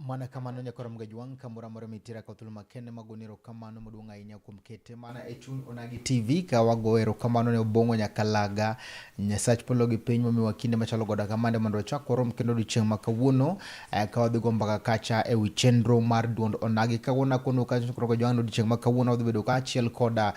Mana kamano nyakoro Mgajwang' kamoro amora mitiere ka thuolo makende magoni erokamano maduong' ahinya kuom kete mana e chuny Onagi TV ka wago erokamano ne Obong'o Nyakalaga Nyasach polo gi piny momiwa kinde machalo goda kamande mondo wachak warom kendo odiochieng' ma kawuono ka wadhi go mbaka kacha e wi chenro mar duond Onagi. Kawuono akono kacha nyakoro Mgajwang' odiochieng' ma kawuono wadhi bedo kaachiel koda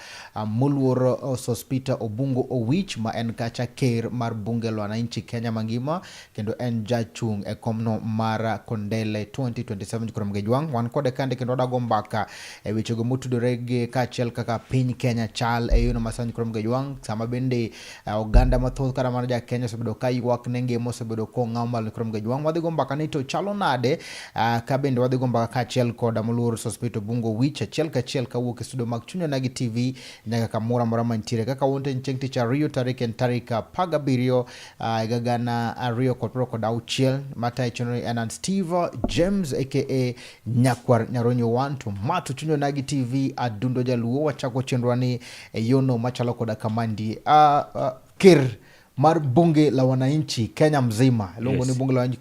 moluor Sospeter Obungo Owich ma en kacha ker mar bunge la wananchi Kenya mangima kendo en jachung' e komno mar Kondele 2027 kuom Gejwang'. Wan kode kande kendo wadago mbaka e wechego motudore gi kaachiel kaka piny Kenya chal e yono masani kuom Gejwang', sama bende oganda mathoth kata mana ja Kenya osebedo ka ywak ne ngima osebedo kong'aw malo kuom Gejwang'. Wadhi go mbaka ni to chalo nade ka bende wadhi go mbaka kaachiel koda moluor Sospeter Obungo Owich achiel kachiel kawuok e studio mag Chuny Onagi TV nyaka kamoro amora mantiere. Kaka wonte en chieng' tich ariyo tarik en tarik 17 higa 2026 matayo chenro en an Steve James aka Nyakwar Nyaronyo 1 to ma to Chuny Onagi TV Adundo Jaluo. Wachako chenro ni e yono machalo koda kamandi. Ker mar bunge la wananchi Kenya mzima iluongo ni bunge la wananchi,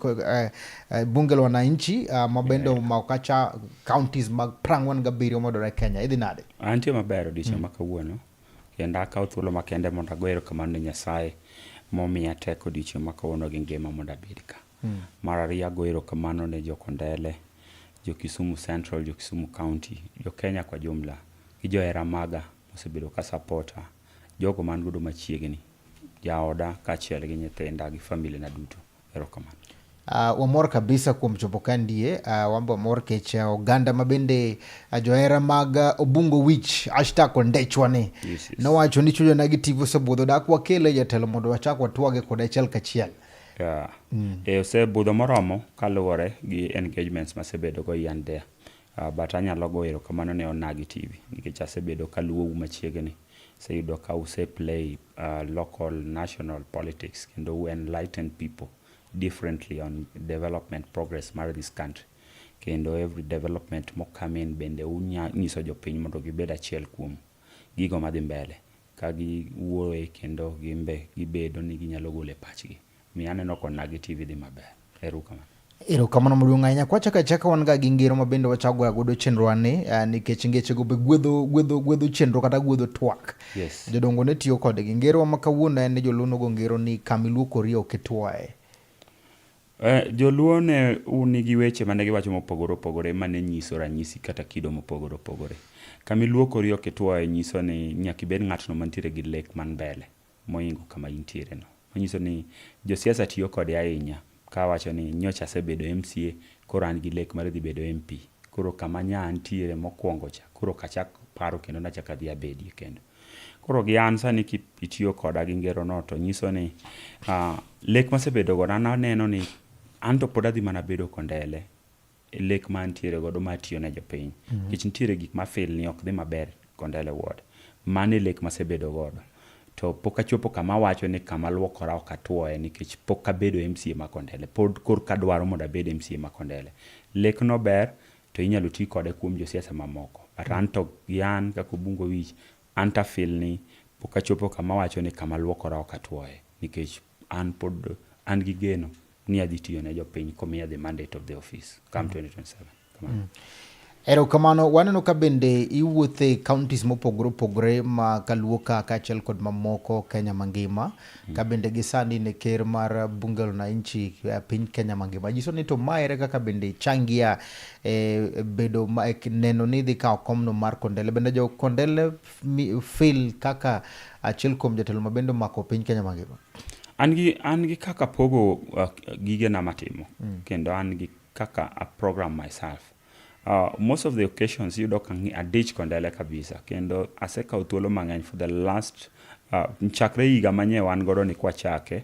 bunge la wananchi ma bende omako kacha counties mag 47 mayudore Kenya. Idhi nade? Antie maber odiochieng' ma kawuono kendo akawo thuolo makende mondo ago erokamano ne Nyasaye momiya teko odiochieng' ma kawuono gi ngima mondo abed ka. Mar ariyo ago erokamano ne jo Kondele, jo Kisumu Central, jo Kisumu County, jo Kenya kwa jumla gi johera maga mosebedo ka supporta, jogo man godo machiegni, jaoda kaachiel gi nyithinda gi family na duto. Erokamano. Wamor kabisa kuom chopo ka ndie. Wan be wamor kech oganda ma bende johera mag Obungo Wich hashtag Ondechwa ni nowacho ni Chuny Onagi TV osebudho dak wakele jatelo mondo wachak watwage kode achiel kachiel. Yeah. E, osebudho moromo kaluwore gi engagements masebedo go here and there. But anyalo go erokamano ne Onagi TV nikech asebedo kaluwou machiegni. Aseyudo ka use play local, national politics kendo u enlighten people differently on development progress mar this country. Kendo every development mo come in bende unyiso jopiny mondo gibed achiel kuom gigo madhi mbele ka giwuoye kendo gimbe gibedo ni ginyalo golo e pachgi. Omiyo aneno ka Onagi TV dhi maber. Erokamano. Erokamano maduong' ahinya. Kwachako achaka wan ga gi ngero ma bende wachako goyo godo chenro ni nikech ngechego be gwedho gwedho gwedho chenro kata gwedho twak. Jodongo ne tiyo kodgi. Ngero ma kawuono en ni joluo nogo ngero ni kama iluokori ok itwoye. Joluo ne nigi weche mane giwacho mopogore opogore mane nyiso ranyisi kata kido mopogore opogore. Kama iluokori ok itwoye nyiso ni nyaka ibed ng'atno mantiere gi lek man mbele mohingo kama intiere no. Manyiso ni josiasa tiyo kode ahinya kawacho ni nyocha asebedo MCA koro an gi lek mar dhi bedo MP. Koro kama nya antiere mokwongo cha koro ok achak paro kendo nachak adhi abedie kendo. Koro gi an sani kitiyo koda gi ngero no to nyiso ni lek masebedo godo an aneno ni an to pod adhi mana bedo Kondele e lek ma antiere godo mar tiyo ne jopiny. Nikech nitiere gik ma feel ni ok dhi maber Kondele ward. Mano e lek masebedo godo. To pok achopo kama awacho ni kama aluokora ok atuoye nikech pok abedo MCA ma Kondele. Pod korka adwaro mondo abed MCA ma Kondele. Lek no ber to inyalo ti kode kuom josiasa mamoko. But an to gi an kaka Obungo Owich, an to a feel ni pok achopo kama awacho ni kama aluokora ok atuoye. Nikech an pod an gi geno ni adhi tiyo ne jopiny komiya the mandate of the office come 2027. Kamano. Erokamano. Waneno ka bende iwuothe counties mopogore opogore ma kaluo ka kaachiel kod mamoko Kenya mangima. Ka bende gi sani ne ker mar bunge la wananchi piny Kenya mangima. Nyiso ni to ma ere kaka bende changia e bedo ma, e neno ni idhi kawo komno mar Kondele. Bende jo Kondele feel kaka achiel kuom jotelo ma bende omako piny Kenya mangima. An gi kaka pogo gigena matimo kendo an gi kaka a program myself. Most of the occasions iyudo ka adich Kondele kabisa kendo asekawo thuolo mang'eny for the last chakre higa manye wan godo ni kwachake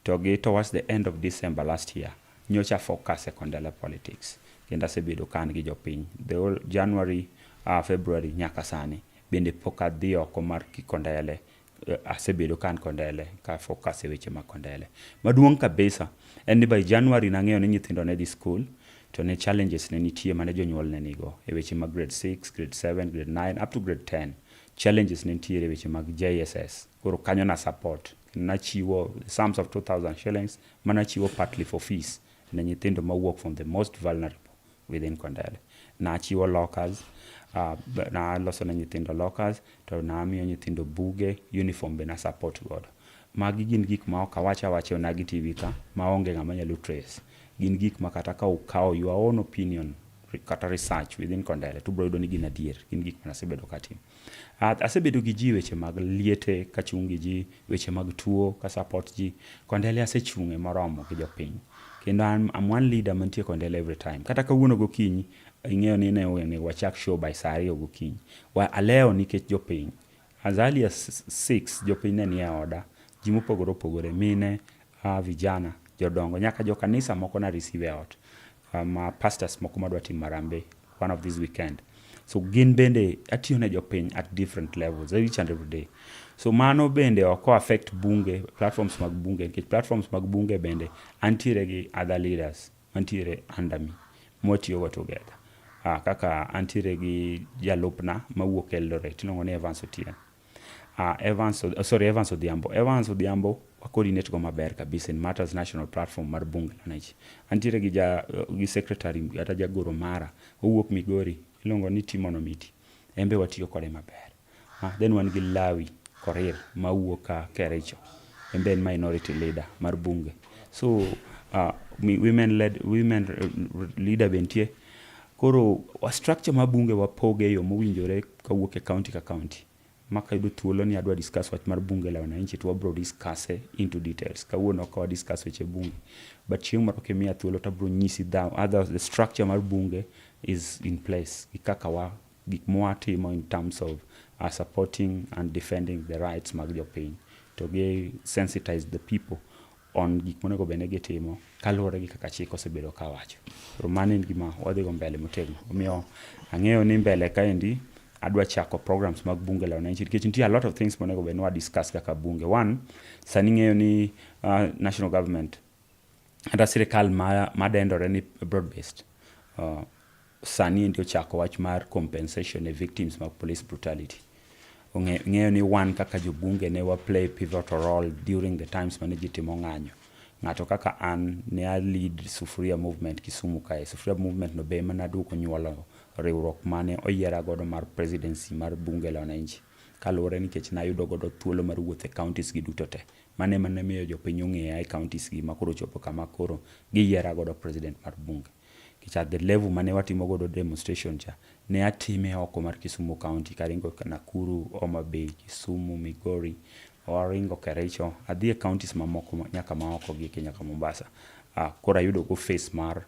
to gi towards the end of December last year nyocha focus e Kondele politics kendo asebedo ka an gi jopiny the whole January, February nyaka sani bende pok adhi oko mar Kondele. Asebedo ka an Kondele ka focus e weche mag Kondele. Maduong' kabisa en ni by January nang'eyo ni nyithindo ne dhi school to ne challenges ne nitie mane jonyuol ne nigo e weche mag grade 6, grade 7, grade 9 up to grade 10. Challenges ne nitiere e weche mag JSS. Koro kanyo na support. Nachiwo sums of 2000 shillings manachiwo partly for fees ne nyithindo mawuok from the most vulnerable. within Kondele. Nachiwo lockers, naloso ne nyithindo lockers, to namiyo nyithindo buge, uniform be na support godo. Magi gin gik ma ok awach awacha e Onagi TV ka, maonge ng'ama nyalo trace. Gin gik ma kata ka ukawo your own opinion kata research within Kondele, to ubiro yudo ni gin adier, gin gik manasebedo katimo. Asebedo gi ji weche mag liete kachung' gi ji, weche mag tuo ka support ji. Kondele asechung'e moromo gi jopiny. Kendo I'm one leader mantie Kondele every time. Kata kawuono gokinyi, ing'eyo ni ne onego wachak show by saa 2 gokinyi. Alewo nikech jopiny. As early as 6, jopiny ne nie oda. Ji mopogore opogore, mine, vijana, jodongo, nyaka jo kanisa moko na receive e ot. Ma pastors moko madwa timo harambee one of this weekend. So gin bende atiyo ne jopiny at different levels each and every day. So mano bende ok o affect bunge, platforms mag bunge, nikech platforms mag bunge bende antiere gi other leaders mantiere under me mwatiyogo together. Kaka antiere gi jalupna mawuok Eldoret iluongo ni Evans Otieno. Evans, sorry, Evans Odhiambo. Evans Odhiambo wa coordinate go maber kabisa in matters national platform mar bunge la wananchi. Antiere gi gi secretary kata jagoro mara owuok Migori iluongo ni Timon Omiti. En be watiyo kode maber. Then wan gi Lawi Korir mawuok ka Kericho. En be en minority leader mar bunge. So women led women leader be nitie. Koro wa structure mar bunge wapoge e yo mowinjore kawuok e county ka county. Ma kayudo thuolo ni adwa discuss wach mar bunge la wananchi to wabro discuss into details. Kawuono ok wa discuss weche bunge. But chieng' moro kimiya thuolo to abro nyisi the structure mar bunge is in place. Gi kaka wa gik mwatimo in terms of supporting and defending the rights mag jopiny. To gi sensitize the people on gik monego bed ni gitimo kaluwore gi kaka chik osebedo kawacho. Koro mano en gima wadhi go mbele motegno. Omiyo ang'eyo ni mbele kaendi adwa chako programs mag bunge la wananchi nikech nitie a lot of things monego bed ni wa discuss kaka bunge. One, sani ing'eyo ni national government kata sirikal madendore ni broad based sani endi ochako wach mar compensation ne victims mag police brutality. Ng'eyo ni wan kaka jobunge ne wa play pivotal role during the times mane ji timo ng'anyo. Ng'ato kaka an ne a lead Sufuria movement Kisumu kae. Sufuria movement no be ema naduogo nyuolo riwruok mane oyiera godo mar presidency mar bunge la wananchi. Kaluwore nikech nayudo godo thuolo mar wuotho e counties gi duto te. Mano ema ne miyo jopiny ong'eya e counties gi ma koro ochopo kama koro giyiera godo president mar bunge. Nikech at the level mane watimo godo demonstration cha, ne atime oko mar Kisumu county karingo Nakuru, Homa Bay, Kisumu, Migori, waringo Kericho, adhi e counties mamoko nyaka maoko gi nyaka Mombasa. Koro ayudo go face mar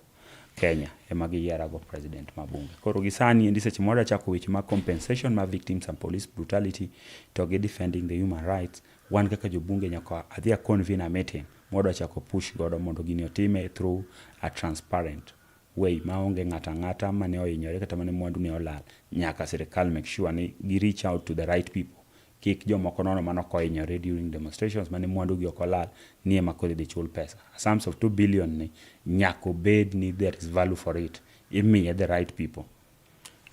Kenya ema giyiera go president mar bunge. Koro gi sani endi seche mwadwa chako weche mag compensation mar victims and police brutality to gi defending the human rights, wan kaka jobunge nyaka adhi a convene a meeting mwadwa chako push godo mondo gini otime through a transparent way maonge ng'ato ang'ata mane ohinyore kata mane mwandu ne olal. Nyaka sirikal make sure ni gi reach out to the right people. Kik jomoko nono mane ok ohinyore during demonstrations mane mwandu gi ok olal ni ema koro idhi chul pesa. A sums of 2 billion ni nyaka obed ni there is value for it. Imiye the right people.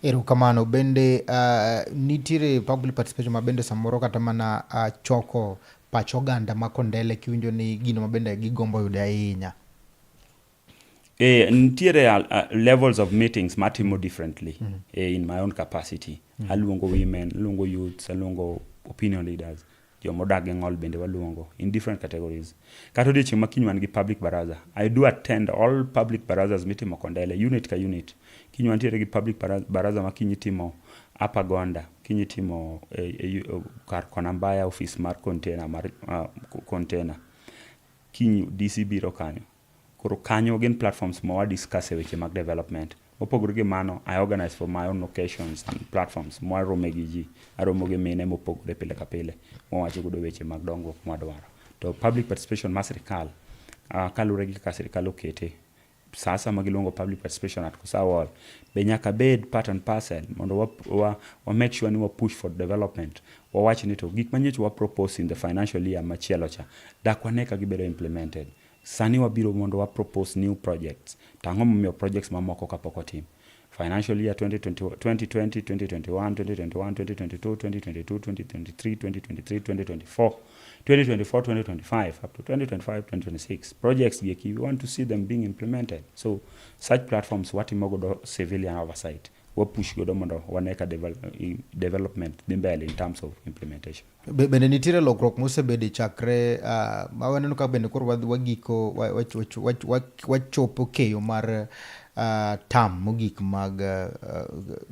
Erokamano. Bende nitiere public participation ma bende samoro kata mana choko pach oganda ma Kondele kiwinjo ni gino ma bende gigombo yudo ahinya. Nitiere levels of meetings matimo differently in my own capacity. Aluongo women, aluongo youths, aluongo opinion leaders, jomodak gi ng'ol bende waluongo in different categories. Kata odiochieng' ma kiny wan gi public baraza. I do attend all public barazas mitimo Kondele, unit ka unit. Kiny wantiere gi public baraza ma kiny itimo Upper Gonda, kiny itimo e kar Kona Mbaya office mar container mar container. Kiny DC biro kanyo. Koro kanyo gin platforms ma wa discuss e weche mag development. Mopogore gi mano, I organize for my own occasions and platforms mwarome gi ji. Aromo gi mine mopogore pile ka pile. Mwawacho godo weche mag dongruok mwadwaro. To public participation mar sirikal, kaluwore gi kaka sirikal okete, sa asaya ma giluongo public participation at Kosawa Hall, be nyaka bed part and parcel mondo wa make sure ni wa push for development. Wawach ni to gik manyocha wa propose in the financial year machielo cha, dak wane ka gibedo implemented. Sani wabiro mondo wa propose new projects. To ang'o momiyo projects mamoko kapok otim? Financial year 2020, 2021, 2021, 2022, 2022, 2023, 2023, 2024. 2024 2025 up to 2025 2026 projects gi eki we want to see them being implemented. So such platforms watimo godo civilian oversight, wapush godo mondo wane ka development dhi mbele in terms of implementation. Bende nitiere lokruok mosebede chakre ma waneno ka bende koro wagiko wachopo keyo mar term mogik mag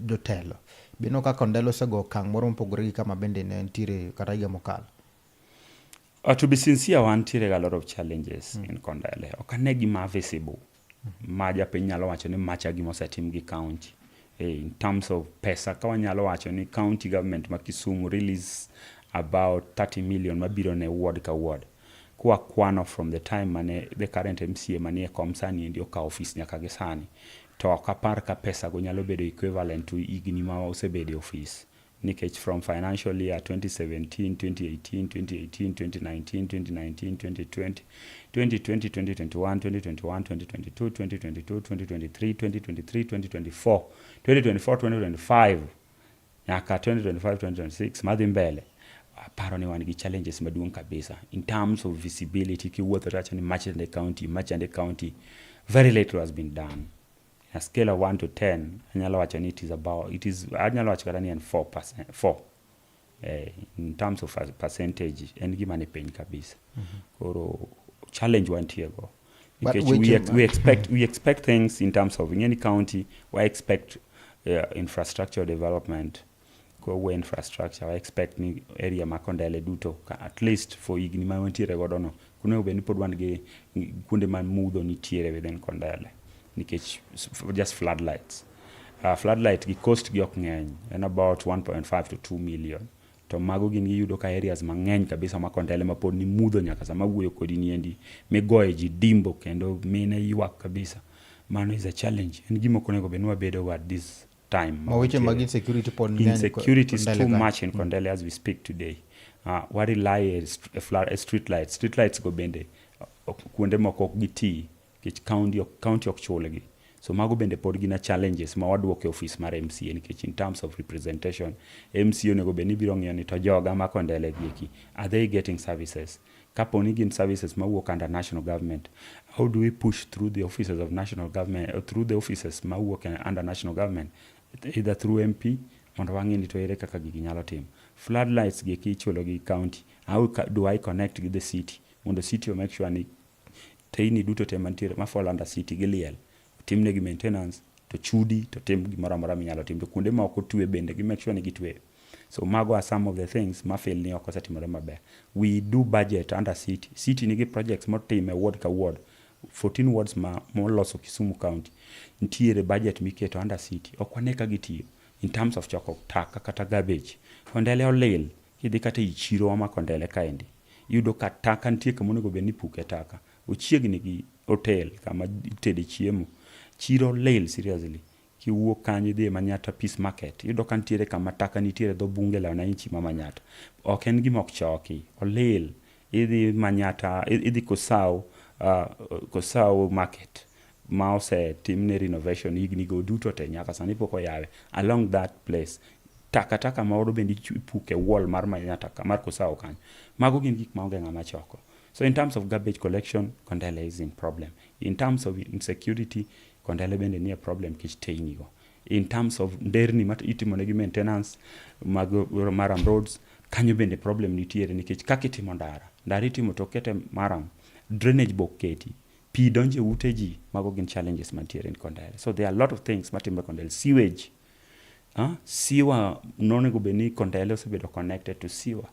jotelo. Bineno ka Kondele osego okang' moro mopogore gi kama bende ne nitiere kata higa mokalo. To be sincere, wantiere ga a lot of challenges in Kondele. Ok ane gima visible ma japiny nyalo wacho ni macha gima osetim gi county. In terms of pesa, ka wanyalo wacho ni county government ma Kisumu release about 30 million mabiro ne ward ka ward. Kwakwano from the time mane the current MCA manie kom sani endi okawo office nyaka gi sani, to ok apar ka pesa go nyalo bedo equivalent to higni ma osebedo e office. Nikech from financial year 2017, 2018, 2018, 2019, 2019, 2020, 2020, 2021, 2021, 2022, 2022, 2023, 2023, 2024, 2024, 2025, nyaka 2025, 2026 madhi mbele. Aparo ni wan gi challenges maduong' kabisa in terms of visibility. Kiwuotho to wacho ni machande county, machande county, very little has been done. A scale of 1 to 10, anyalo wacho ni it is about, it is, anyalo wacho kata ni en 4%, 4 in terms of percentage en gima ni piny kabisa. Koro challenge wantie go But nikech we expect things in terms of ing'eni county we expect infrastructure development. Kowuo infrastructure, wa expect ni area ma Kondele duto ka at least for higni ma wantiere godo no kunego bed ni pod wan gi kuonde ma mudho nitiere within Kondele nikech just floodlights. Floodlight gi cost gi ok ng'eny, en about 1.5 to 2 million, to mago gin giyudo ka areas mang'eny kabisa ma Kondele ma pod ni mudho nyaka sama awuoyo kodi ni endi migoye ji dimbo kendo mine ywak kabisa. Mano is a challenge, en gima ok onego bed ni wabedo go at this time ma Ma weche mag wantiere. Insecurity pod ng'eny Insecurity is Kondele too ka. much in Kondele as we speak today. Wa rely a street lights. Street lights go bende kuonde moko ok gitii nikech county ok chulgi. So mago bende pod gin a challenges ma waduoko e office mar MCA nikech in terms of representation, MCA onego bed ni biro ng'iyo ni to joga ma Kondele gi eki, are they getting services? Kapo ni gin services mawuok under national government, how do we push through the offices of national government, or through the offices mawuok under national government, either through MP, mondo wang'i ni to ere kaka gigi nyalo timo. Floodlights gi eki ichulo gi county. How do I connect gi the city? Mondo city o make sure ni teyni duto te mantiere ma fall under city giliel. Otimnegi maintenance, to chudi, to tim gimoro amora minyalo tim. To kuonde ma ok otwe bende gi make sure ni gitweyo. So mago are some of the things ma feel ni ok osetimore maber. We do budget under city. City nigi projects motime ward ka ward. 14 wards ma moloso Kisumu County. Nitiere budget miketo under city. Ok wane ka gitiyo in terms of choko taka kata garbage. Kondele olil, kidhi kata ei chiro ma Kondele kaendi. Iyudo ka taka nitie kama onego bed ni ipuke taka. Ochiegni gi hotel kama itede chiemo. Chiro olil seriously. Kiwuok kanyo idhi e Manyatta Peace Market, iyudo ka nitiere kama taka nitiere dho bunge la wananchi ma Manyatta. Ok en gima ok choki, olil. Idhi Manyatta, idhi Kosau, Kosau Market ma osetimne renovation higni go duto te nyaka sani pok oyawe. Along that place, takataka moro bende ipuke wall mar Manyatta mar Kosau kanyo. Mago gin gik maonge ng'ama choko. So in terms of garbage collection, Kondele is in problem. In terms of insecurity, Kondele bende nie problem nikech teyni go. In terms of nderni ma itimonegi maintenance mag murram roads, kanyo bende problem nitiere nikech kaka itimo ndara, ndara itimo to okete murram, drainage be ok keti, pi donjo e ute ji, mago gin challenges mantiere in Kondele. So there are a lot of things matimore Kondele. Sewage, sewer nonego bed ni Kondele osebedo connected to sewer.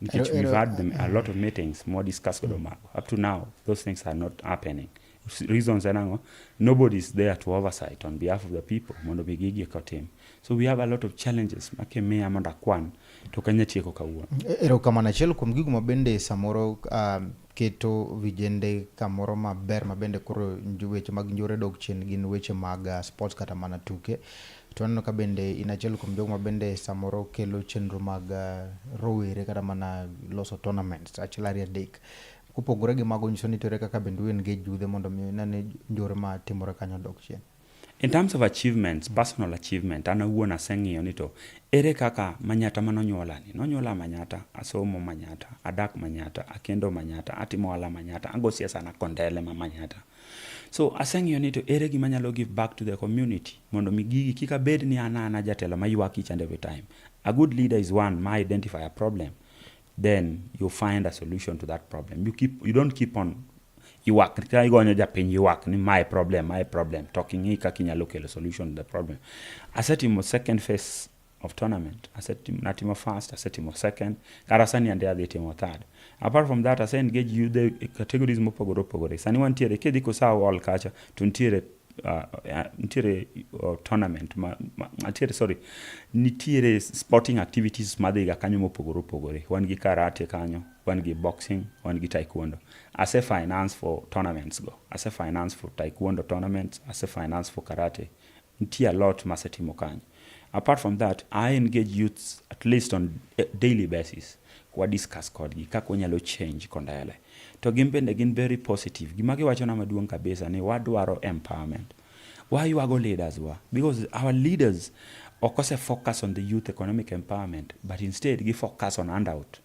Nikech we've had them, a lot of meetings more discuss godo mago. Up to now, those things are not happening. Reasons en ang'o? Nobody is there to oversight on behalf of the people mondo mi gigi eka otim. So we have a lot of challenges ma kimiya mondo akwan to ok anyal tieko kawuono. Erokamano. Achiel kuom gigo ma bende samoro keto vijende kamoro maber ma bende koro weche mag njore dok chien gin weche mag sports kata mana tuke. To aneno ka bende in achiel kuom jogo ma bende samoro kelo chenro mag rowere kata mana loso tournaments achiel ariyo adek. Kopogore gi mago nyiso ni to ere kaka bende u engage yudhe mondo mi une ni njore matimore kanyo odok chien. In terms of achievements, personal achievement, an awuon aseng'iyo ni to ere kaka Manyatta manonyuola ni. Nonyuola Manyatta, asomo Manyatta, adak Manyatta, akendo Manyatta, atimo ohala Manyatta, ago siasa na Kondele ma Manyatta. So aseng'iyo ni to ere gima anyalo give back to the community mondo mi gigi kik abed ni an ana jatelo maywak each and every time. A good leader is one ma identify a problem, then you find a solution to that problem. You don't keep on ywak ka igonyo japiny ywak ni mae problem, mae problem, to ok ing'i kaka inyalo kelo solution to the problem. Asetimo second phase of tournament, asetimo, natimo first, asetimo second, kata sani ande adhi timo third. Apart from that, ase engage youth e categories mopogore opogore. Sani wantiere, kidhi Kosawo Hall kacha, to nitiere nitiere tournament ma nitiere, sorry, nitiere sporting activities madhiga kanyo mopogore opogore. Wan gi karate kanyo, wan gi boxing, wan gi taekwondo. Ase finance for tournaments go, ase finance for taekwondo tournaments, ase finance for karate. Nitie a lot masetimo kanyo. Apart from that, I engage youths at least on a daily basis. Wa discuss kodgi kaka wanyalo change Kondele. To gin bende gin very positive. Gima giwachona maduong' kabisa ni wadwaro empowerment. Waywago leaders wa because our leaders ok ose focus on the youth economic empowerment, but instead gi focus on handout.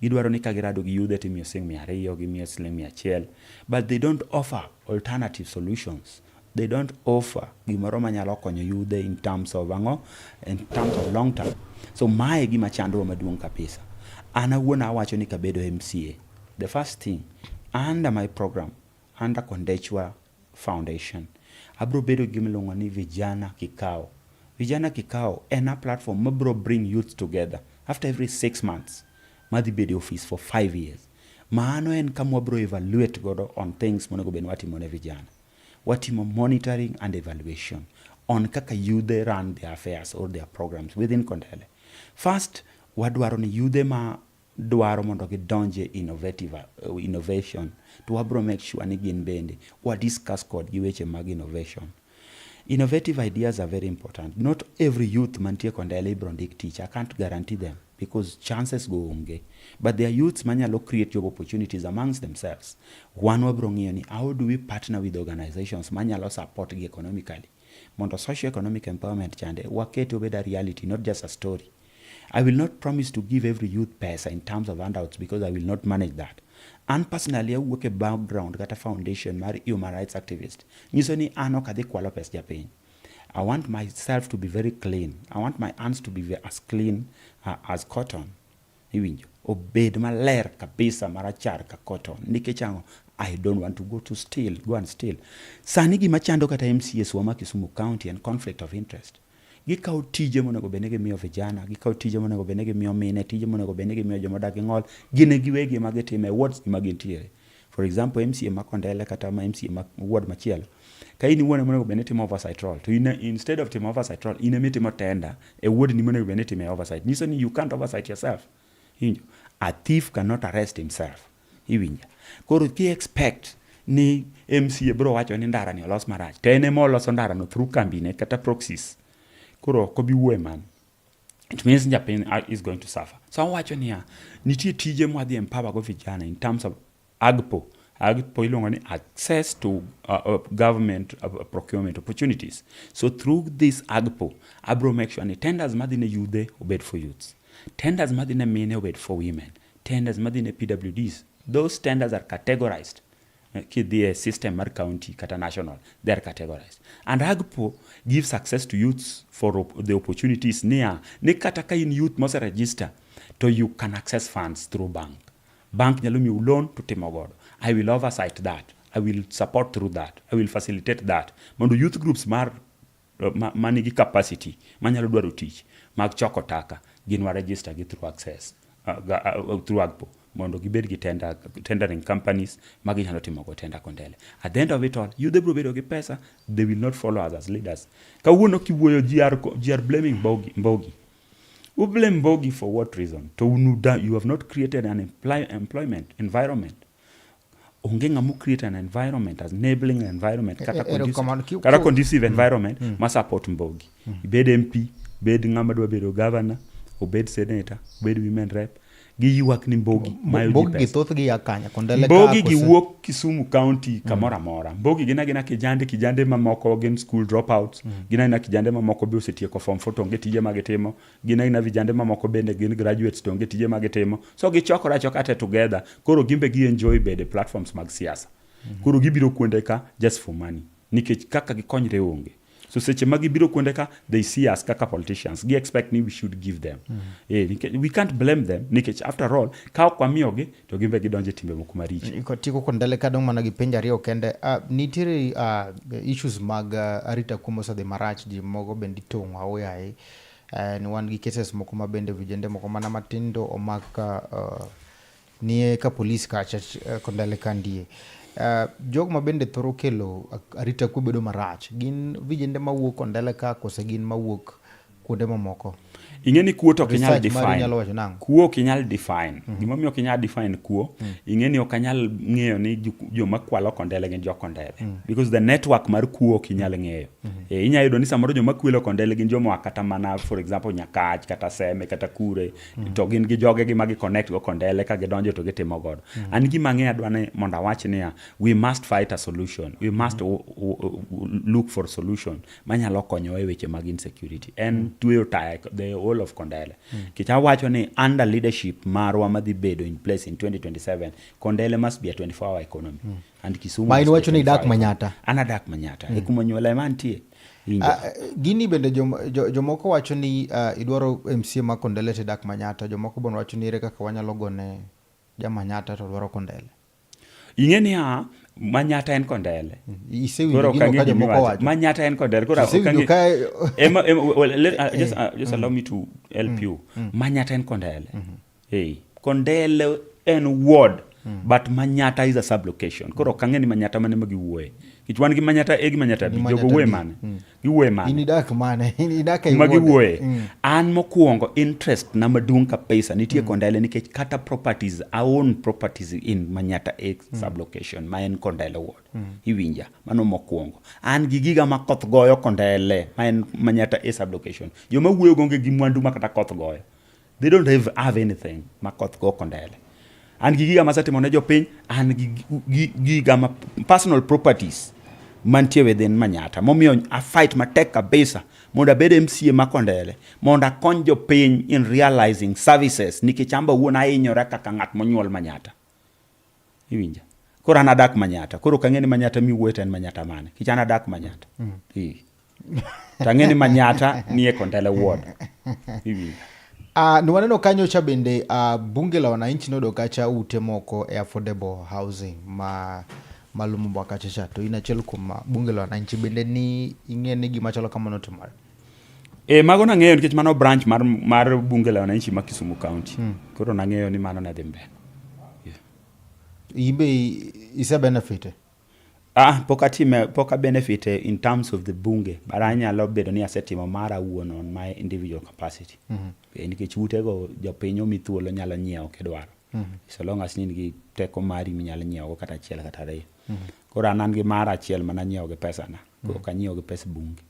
Gidwaro ni ka girado gi yudhe timiyo siling 200, gimiyo siling 100, but they don't offer alternative solutions. They don't offer gimoro manyalo konyo yudhe in terms of ang'o? In terms of long term. So mae gima chandruok maduong' kabisa. An awuon awacho ni kabedo MCA, the first thing, under my program, under Kondechwa Foundation, abro bedo gi gima ni Vijana Kikao. Vijana Kikao en a platform mabro bring youth together after every 6 months, madhi bedo e office for 5 years. Mano en kama wabro evaluate godo on things monego bed ni watimo ne vijana. Watimo monitoring and evaluation on kaka yudhe run their affairs or their programs within Kondele. First, wadwaro ni yudhe ma dwaro mondo gidonje innovation to wabro make sure ni gin bende wa discuss kodgi weche mag innovation. Innovative ideas are very important. Not every youth mantie Kondele ibro ndik tich. I can't guarantee them because chances go onge. But there are youths manyalo create job opportunities amongst themselves. Wan wabro ng'iyo ni how do we partner with organizations manyalo support gi economically mondo socio-economic empowerment chande wakete obed a reality, not just a story. I will not promise to give every youth pesa in terms of handouts because I will not manage that. An personally awuok e background kata foundation mar human rights activist. Nyiso ni an ok adhi kwalo pes japiny. I want myself to be very clean. I want my hands to be as clean as cotton. Iwinjo? Obed maler kabisa marachar ka cotton. Nikech ang'o? I don't want to go to steal, go and steal. Sani gima chando kata MCAs wa ma Kisumu County en conflict of interest. Gikawo tije monego bed ni gimiyo vijana, gikawo tije monego bed ni gimiyo mine, tije monego bed ni gimiyo joma odak gi ng'ol, gin e giwegi ema gitime e wards ma gintiere. For example, MCA ma Kondele kata ma MCA ma ward machielo, ka in iwuon ema onego bed ni itimo oversight role, to in instead of timo oversight role, in ema itimo tender e ward ni monego bed ni itime oversight. Nyiso ni you can't oversight yourself. Iwinjo? A thief cannot arrest himself. Iwinjo? Koro ki expect ni MCA bro wacho ni ndara ni olos marach, to en ema oloso ndara no through kambine kata proxies. Koro ok obi wuoyo e mano. It means japiny is going to suffer. So awacho niya, nitie tije mwadhi empower go vijana in terms of AGPO. AGPO iluongo ni access to government procurement opportunities. So through this AGPO, abro make sure ni tenders madhi ne yudhe obed for youths. Tenders madhi ne mine obed for women. Tenders madhi ne PWDs. Those tenders are categorized. Kidhi e system mar county kata national, they are categorized. And AGPO gives access to youths for the opportunities niya, ni kata ka in youth mose register, to you can access funds through bank. Bank nyalo miyo loan to timo godo. I will oversight that. I will support through that. I will facilitate that. Mondo youth groups mar manigi capacity manyalo dwaro tich mag choko taka gin wa register gi through access through AGPO mondo gibed gi tendering companies ma ginyalo timo go tender Kondele. At the end of it all, youth biro bedo gi pesa, they will not follow us as leaders. Kawuono kiwuoyo ji are blaming Mbogi. Mbogi. You blame Mbogi for what reason? To you have not created an employment environment. Onge ng'ama create an environment as enabling environment kata Erokamano. Kata conducive environment ma support Mbogi. Ibed MP, bed ng'ama dwa bedo governor, obed senator, obed women rep. Giywak ni Mbogi mayo ji Mbogi gi pesa. thothgi ya kanye? Kondele ka Mbogi gi kose? wuok Kisumu County kamoro amora. Mbogi gin agina kijande, kijande mamoko gin school dropouts. Gin agina kijande mamoko be osetieko form 4 to onge tije ma gitimo. Gin agina vijande mamoko bende gin graduates to onge tije ma gitimo. So gichokore achoka te together. Koro gin be gi enjoy bedo e platforms mag siasa. Koro gibiro kuonde ka just for money. Nikech kaka gikonyre onge. So seche ma gibiro kuonde ka, they see us kaka politicians. Gi expect ni we should give them. Eh, nikech, we can't blame them nikech after all, ka ok wamiyogi to gin be gidonjo e timbe moko maricho. Kotieko Kondele kadong' mana gi penjo ariyo kende. Nitiere issues mag arita kwe mosedhi marach, ji moko bende itong'o aoyaye. Ni wan gi cases moko ma bende vijende moko mana matindo omak ka nie ka polis kacha Kondele ka ndie. Jogo ma bende thoro kelo arita kwe bedo marach gin vijende mawuok Kondele ka kose gin mawuok kuonde mamoko? Ing'e ni kuo to ok inyal Research mari define. nyalo wacho nang'o? Kuo ok inyal define. Gimomiyo ok inyal define kuo, ing'e ni ok anyal ng'eyo ni joma kwalo Kondele gin jo Kondele. Because the network mar kuo ok inyal ng'eyo. Eh, inyalo yudo ni samoro joma kwelo Kondele gin joma oa kata mana for example Nyakach kata Seme kata Kure to gin gi jogegi ma gi connect go Kondele ka gidonjo to gitimo godo. An gima ang'eyo adwa ni mondo awach niya, we must fight a solution. We must look for solution manyalo konyowa e weche mag insecurity. En tweyo taya the whole of Kondele. Nikech awacho ni under leadership marwa madhi bedo in place in 2027, Kondele must be a 24 hour economy. And Kisumu Ma in must be a wacho ni 24 idak hour Manyatta? economy. An adak Manyatta. E kuma onyuola ema antie. Winjo. Gini bende jomoko wacho ni idwaro MCA ma Kondele to idak Manyatta. Jomoko bende wacho ni ere kaka wanyalo gone ja Manyatta to dwaro Kondele. Ing'e niya, Manyatta en Kondele. Isewinjo Koro ok gino ang'e ka gima jomoko iwacho. wacho. Manyatta en Kondele. Koro ok Isewinjo ang'e- ka Ema, well, just allow me to help you. Manyatta en Kondele. Hey. Kondele en ward, but Manyatta is a sub-location. Koro ok ang'e ni Manyatta mane ma giwuoye. Nikech wan gi Manyatta A gi Manyatta B. Ni Jogo Manyatta wuoye B. mane? Giwuoye mane? In idak mane? In idak e ma ward. giwuoye. An mokwongo interest na maduong' kabisa nitie Kondele nikech kata properties, I own properties in Manyatta A sub-location ma en Kondele ward. Iwinja? Mano mokwongo. An gi giga ma koth goyo Kondele ma en Manyatta A sub-location. Joma wuoyo go onge gi mwandu ma kata koth goyo. They don't have anything ma koth go Kondele. An gi giga masetimo ne jopiny, an gi giga ma personal properties mantie within Manyatta. Momiyo a fight matek kabisa mondo abed MCA ma Kondele, mondo akony jopiny in realizing services nikech an be awuon ahinyora kaka ng'at monyuol Manyatta. Iwinja? Koro an adak Manyatta. Koro ok ang'e ni Manyatta miwuoye to en Manyatta mane. Nikech an adak Manyatta. Ee. To ang'e ni Manyatta nie Kondele ward. Iwinja? Ne waneno kanyo cha bende bunge la wananchi noyudo kacha ute moko e affordable housing ma Lumumba kacha cha to in achiel kuom bunge la wananchi bende ni ing'e ni gima chalo kamano otimore? Mago nang'eyo nikech mano branch mar bunge la wananchi ma Kisumu County. Koro nang'eyo ni mano ne dhi mbele. Yeah. In be ise benefit? Pok atime, pok a benefit in terms of the bunge, but anyalo bedo ni asetimo mara awuon on my individual capacity. Nikech utego jopiny omi thuolo nyalo nyiewo kidwaro. So long as in gi teko mari minyalo nyiewogo kata achiel kata ariyo. Koro an gi mara achiel mana nyiewo gi pesana, ok anyiew gi pes bunge.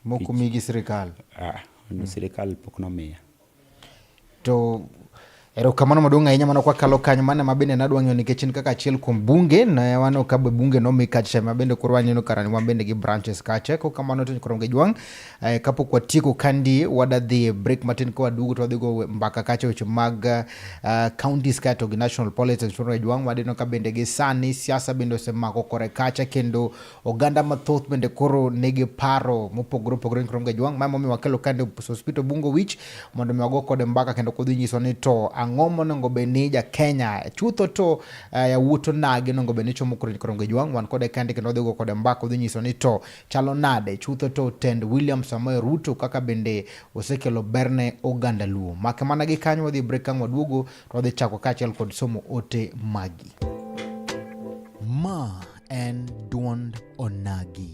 Mok omi gi sirikal? Sirikal pok nomiya. To erokamano maduong' ahinya mano kwakalo kanyo mano ma bende nadwa ng'eyo nikech in kaka achiel kuom bunge ne waneno ka be bunge nomi kacha ma bende koro waneno kara ni wan bende gi branches kacha ko kamano to koro Ngejwang' kapok watieko kandi wada dhi e break matin ka waduogo to wadhi go mbaka kacha weche mag counties kae to gi national politics koro Ngejwang' waneno ka bende gi sani siasa bende osemako kore kacha kendo oganda mathoth bende koro nigi paro mopogore opogore koro Ngejwang' ma emomiyo wakelo kande Sospeter Obungo Wich mondo mi wago kode mbaka kendo kodhi nyiso ni to ang'o monego bed ni ja Kenya chutho to yawuot onagi onego bed ni chomo koro Ngejwang' wan kode kande kendo wadhi go kode mbaka odhi nyiso ni to chalo nade chutho to tend William Samoei Ruto kaka bende osekelo ber ne oganda Luo. Make mana gi kanyo wadhi break kang' waduogo to wadhi chako kaachiel kod somo ote magi. Ma en duond onagi.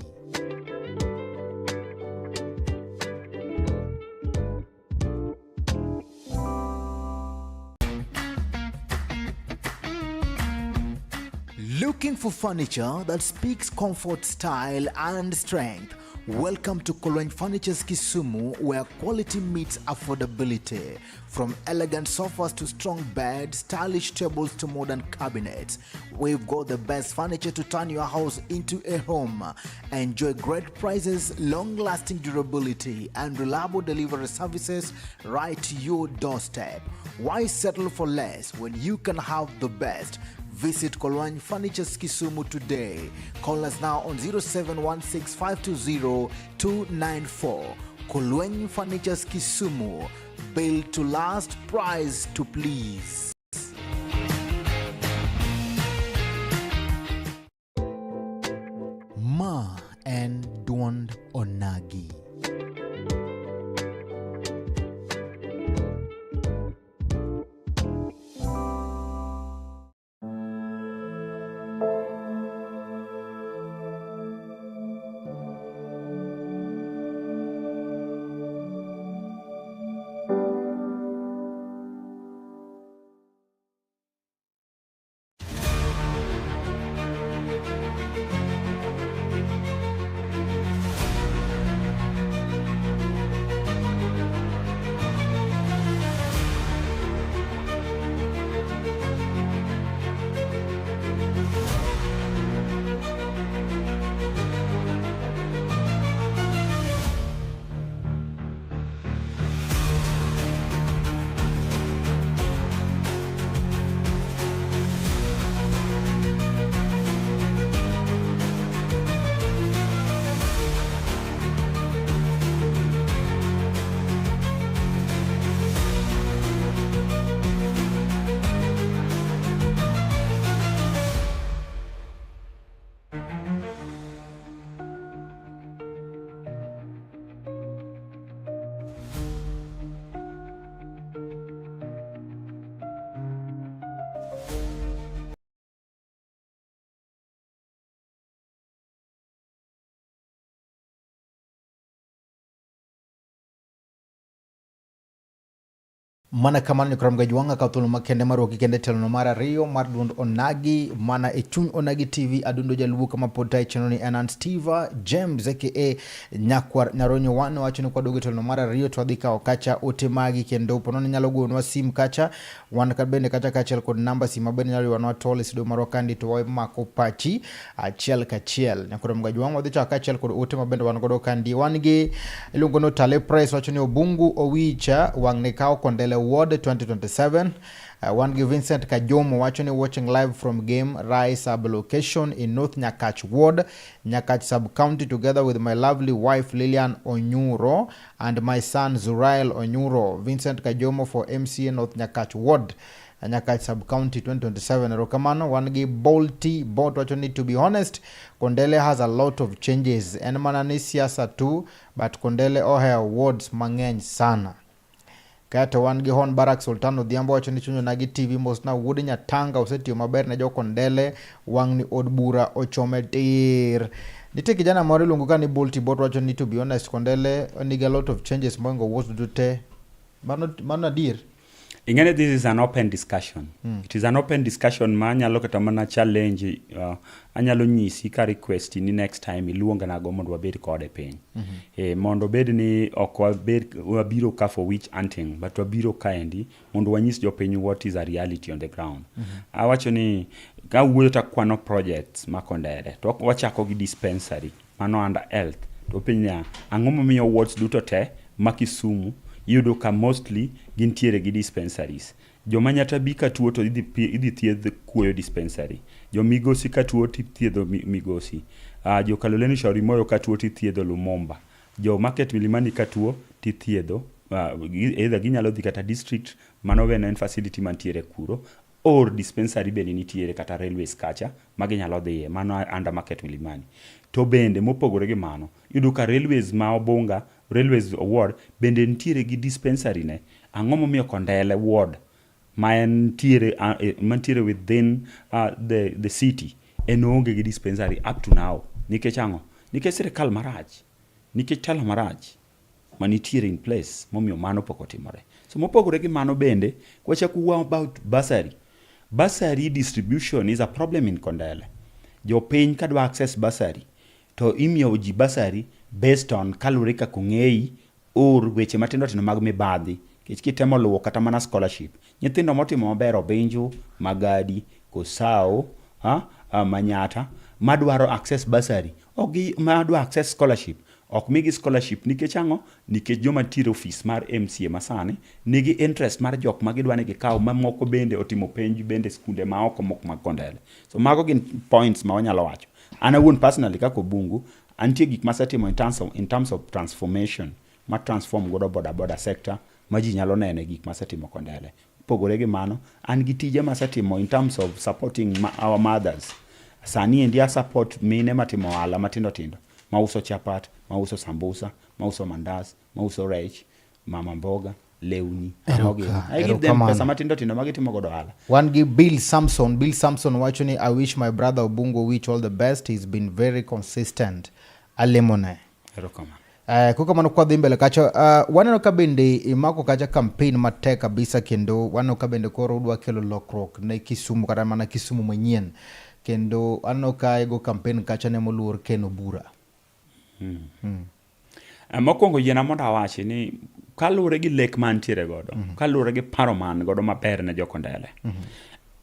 Looking for furniture that speaks comfort, style, and strength? Welcome to Kolweny Furnitures Kisumu, where quality meets affordability. From elegant sofas to strong beds, stylish tables to modern cabinets, we've got the best furniture to turn your house into a home. Enjoy great prices, long lasting durability, and reliable delivery services right to your doorstep. Why settle for less when you can have the best? Visit Kolwany Furnitures Kisumu today. Call us now on 0716520294. Kolwany Furnitures Kisumu. Built to last, price to please. Ma en duond Onagi. Mana kamano nyikwa Ramogi Ajwang'a kaw thuolo makende mar wuok kende telono mar ariyo mar duond Onagi mana e chuny Onagi TV Adundo Jaluo kama pod tayo chenro ni en an Steve James aka Nyakwar Nyaronyo wan wacho ni kwaduogo e telono mar ariyo to wadhi kawo kacha ote magi kendo ponono inyalo goyonwa sim kacha wan ka bende kacha kaachiel kod namba sim ma bende nyalo ywanwa tol e studio marwa kandi to wamako pachi achiel kachiel. Nyakwar Ramogi Ajwang' wadhi chako kaachiel kod ote ma bende wan godo kandi. Wan gi iluongo ni Otale Press wacho ni Obungu Owicha wang'ni kawo Kondele Ward 2027. Wan gi Vincent Kajomo wacho ni watching live from Game Rai sub location in North Nyakach Ward, Nyakach sub county together with my lovely wife Lilian Onyuro and my son Zurael Onyuro. Vincent Kajomo for MCA North Nyakach Ward. Nyakach sub county 2027. Erokamano wan gi Bolti Bot wacho ni to be honest Kondele has a lot of changes. En mana ni siasa tu but Kondele ohewo wards mang'eny sana. Kaeto wan gi Hon Barak Sultan Odhiambo wacho ni chuny Onagi TV mosna wuod Nyatanga osetiyo maber ne jo Kondele wang'ni od bura ochome tir. Nitie kijana moro iluongo ka ni Bolti Bot wacho ni to be honest Kondele nigi a lot of changes mohingo wards duto te. Mano, mano adier? Ing'eni this is an open discussion. It is an open discussion ma anyalo kata mana challenge anyalo nyisi ka request ni next time iluongnago mondo wabed kode piny. Mondo obed ni ok wabed wabiro ka for witch hunting but wabiro kaendi mondo wanyis jopiny what is a reality on the ground. Awacho ni ka wuoyo to akwano projects ma Kondele to wachako gi dispensary mano under health to penj niya ang'o momiyo wards duto te ma Kisumu iyudo ka mostly gintiere gi dispensaries. Joma Nyatabi ka tuo to idhi thiedh Kuoyo dispensary. Jo Migosi ka tuo tithiedho Migosi. Jo Kaloleni Shauri Moyo ka tuo tithiedho Lumumba. Jo Market Milimani ka tuo tithiedho either ginyalo dhi kata district mano bende en facility mantiere kuro or dispensary bende nitiere kata railways kacha ma ginyalo dhiye mano under Market Milimani. To bende mopogore gi mano iyudo ka railways ma Obunga, railways ward bende nitiere gi dispensary ne. Ang'o momiyo Kondele ward ma entiere mantiere within the city en oonge gi dispensary up to now. Nikech ang'o? Nikech sirikal marach, nikech telo marach manitiere in place momiyo mano pok otimore. So mopogore gi mano bende, kwachako wuoyo about bursary. Bursary distribution is a problem in Kondele. Jopiny kadwa access bursary To imiyo ji bursary based on kaluwore kaka ong'eyi or weche matindo tindo mag mibadhi. Nikech kitemo luwo kata mana scholarship, nyithindo motimo maber Obinju, Magadi, Kosao, ha, Manyata, madwaro access bursary, ok gi, madwa access scholarship, ok migi scholarship nikech ang'o? Nikech joma nitiere e ofis mar MCA masani nigi interest mar jok ma gidwa ni gikaw mamoko bende otimo penj bende e skunde ma oko mok mag Kondele. So mago gin points ma wanyalo wacho. An awuon personally kaka Obungu, antie gik masetimo in terms of transformation, ma transform godo boda boda sector ma ji nyalo neno e gik masetimo Kondele. Pogore gi mano, an gi tije masetimo in terms of supporting our mothers. Sani endi a support mine matimo ohala matindo tindo, mauso chapat, mauso sambusa, mauso mandas, mauso rech, mama mboga, lewni, ang'o gini. I give them Erokamano. pesa matindo tindo ma gitimo godo ohala. Wan gi Bill Samson. Bill Samson wacho ni, "I wish my brother Obungo Wich all the best. He's been very consistent. Alemone." Erokamano. Kokamano kwadhi mbele kacha, waneno ka bende imako kacha campaign matek kabisa, kendo waneno ka bende koro udwa kelo lokruok ne Kisumu, kata mana Kisumu manyien, kendo aneno ka igo campaign kacha ne moluor Ken Obura. Mokwongo yiena mondo awachi ni kaluwore gi lek ma antiere godo, kaluwore gi paro ma an godo maber ne jokondele,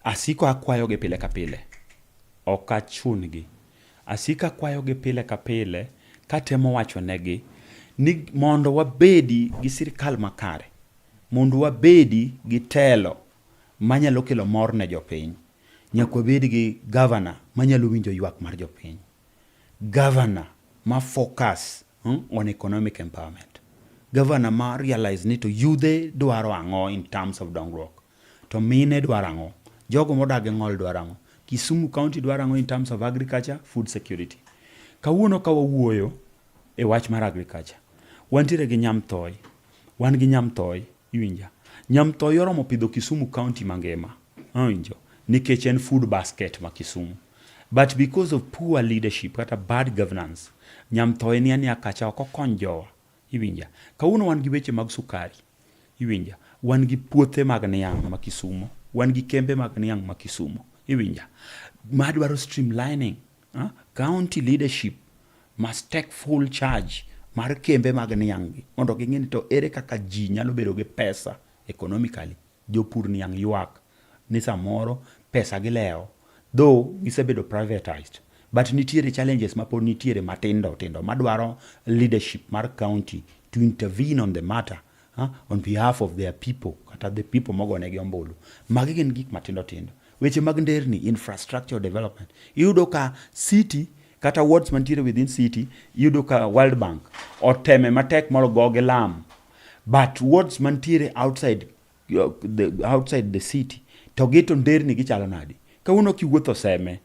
asiko akwayogi pile ka pile, ok achun-gi. Asiko akwayogi pile ka pile katemo wacho negi ni mondo wabedi gi sirikal makare, mondo wabedi gi telo manyalo kelo mor ne jopiny, nyaka wabed gi gavana manyalo winjo ywak mar jopiny. Governor ma focus on economic empowerment. Governor ma realize ni to yudhe dwaro ang'o in terms of dongruok. To mine dwaro ang'o? Jogo modak gi ng'ol dwaro ang'o? Kisumu County dwaro ang'o in terms of agriculture, food security. Kawuono ka wawuoyo e wach mar agriculture, wantiere gi Nyamthoi. Wan gi Nyamthoi, iwinja. Nyamthoi oromo pidho Kisumu County mangima. Awinjo. Nikech en food basket ma Kisumu. But because of poor leadership kata bad governance, Nyamthoi ni ania kacha ok okony jowa. Iwinja. Kawuono wan gi weche mag sukari. Iwinja. Wan gi puothe mag niang' ma Kisumu. Wan gi kembe mag niang' ma Kisumu. Iwinja. Madwaro streamlining. County leadership must take full charge mar kembe mag niang' gi mondo ging'e ni to ere kaka ji nyalo bedo gi pesa economically. Jopur niang' ywak ni samoro pesa gilewo, though gisebedo privatized, but nitiere challenges mapod nitiere matindo tindo madwaro leadership mar county to intervene on the matter on behalf of their people kata the people mogonegi ombulu. Magi gin gik matindo tindo. Weche mag nderni, infrastructure development, iyudo ka city kata wards mantiere within city, iyudo ka World Bank oteme matek mondo gogi lam, but wards mantiere outside the city to gi to nderni gichalo nadi? Kawuono kiwuotho Seme,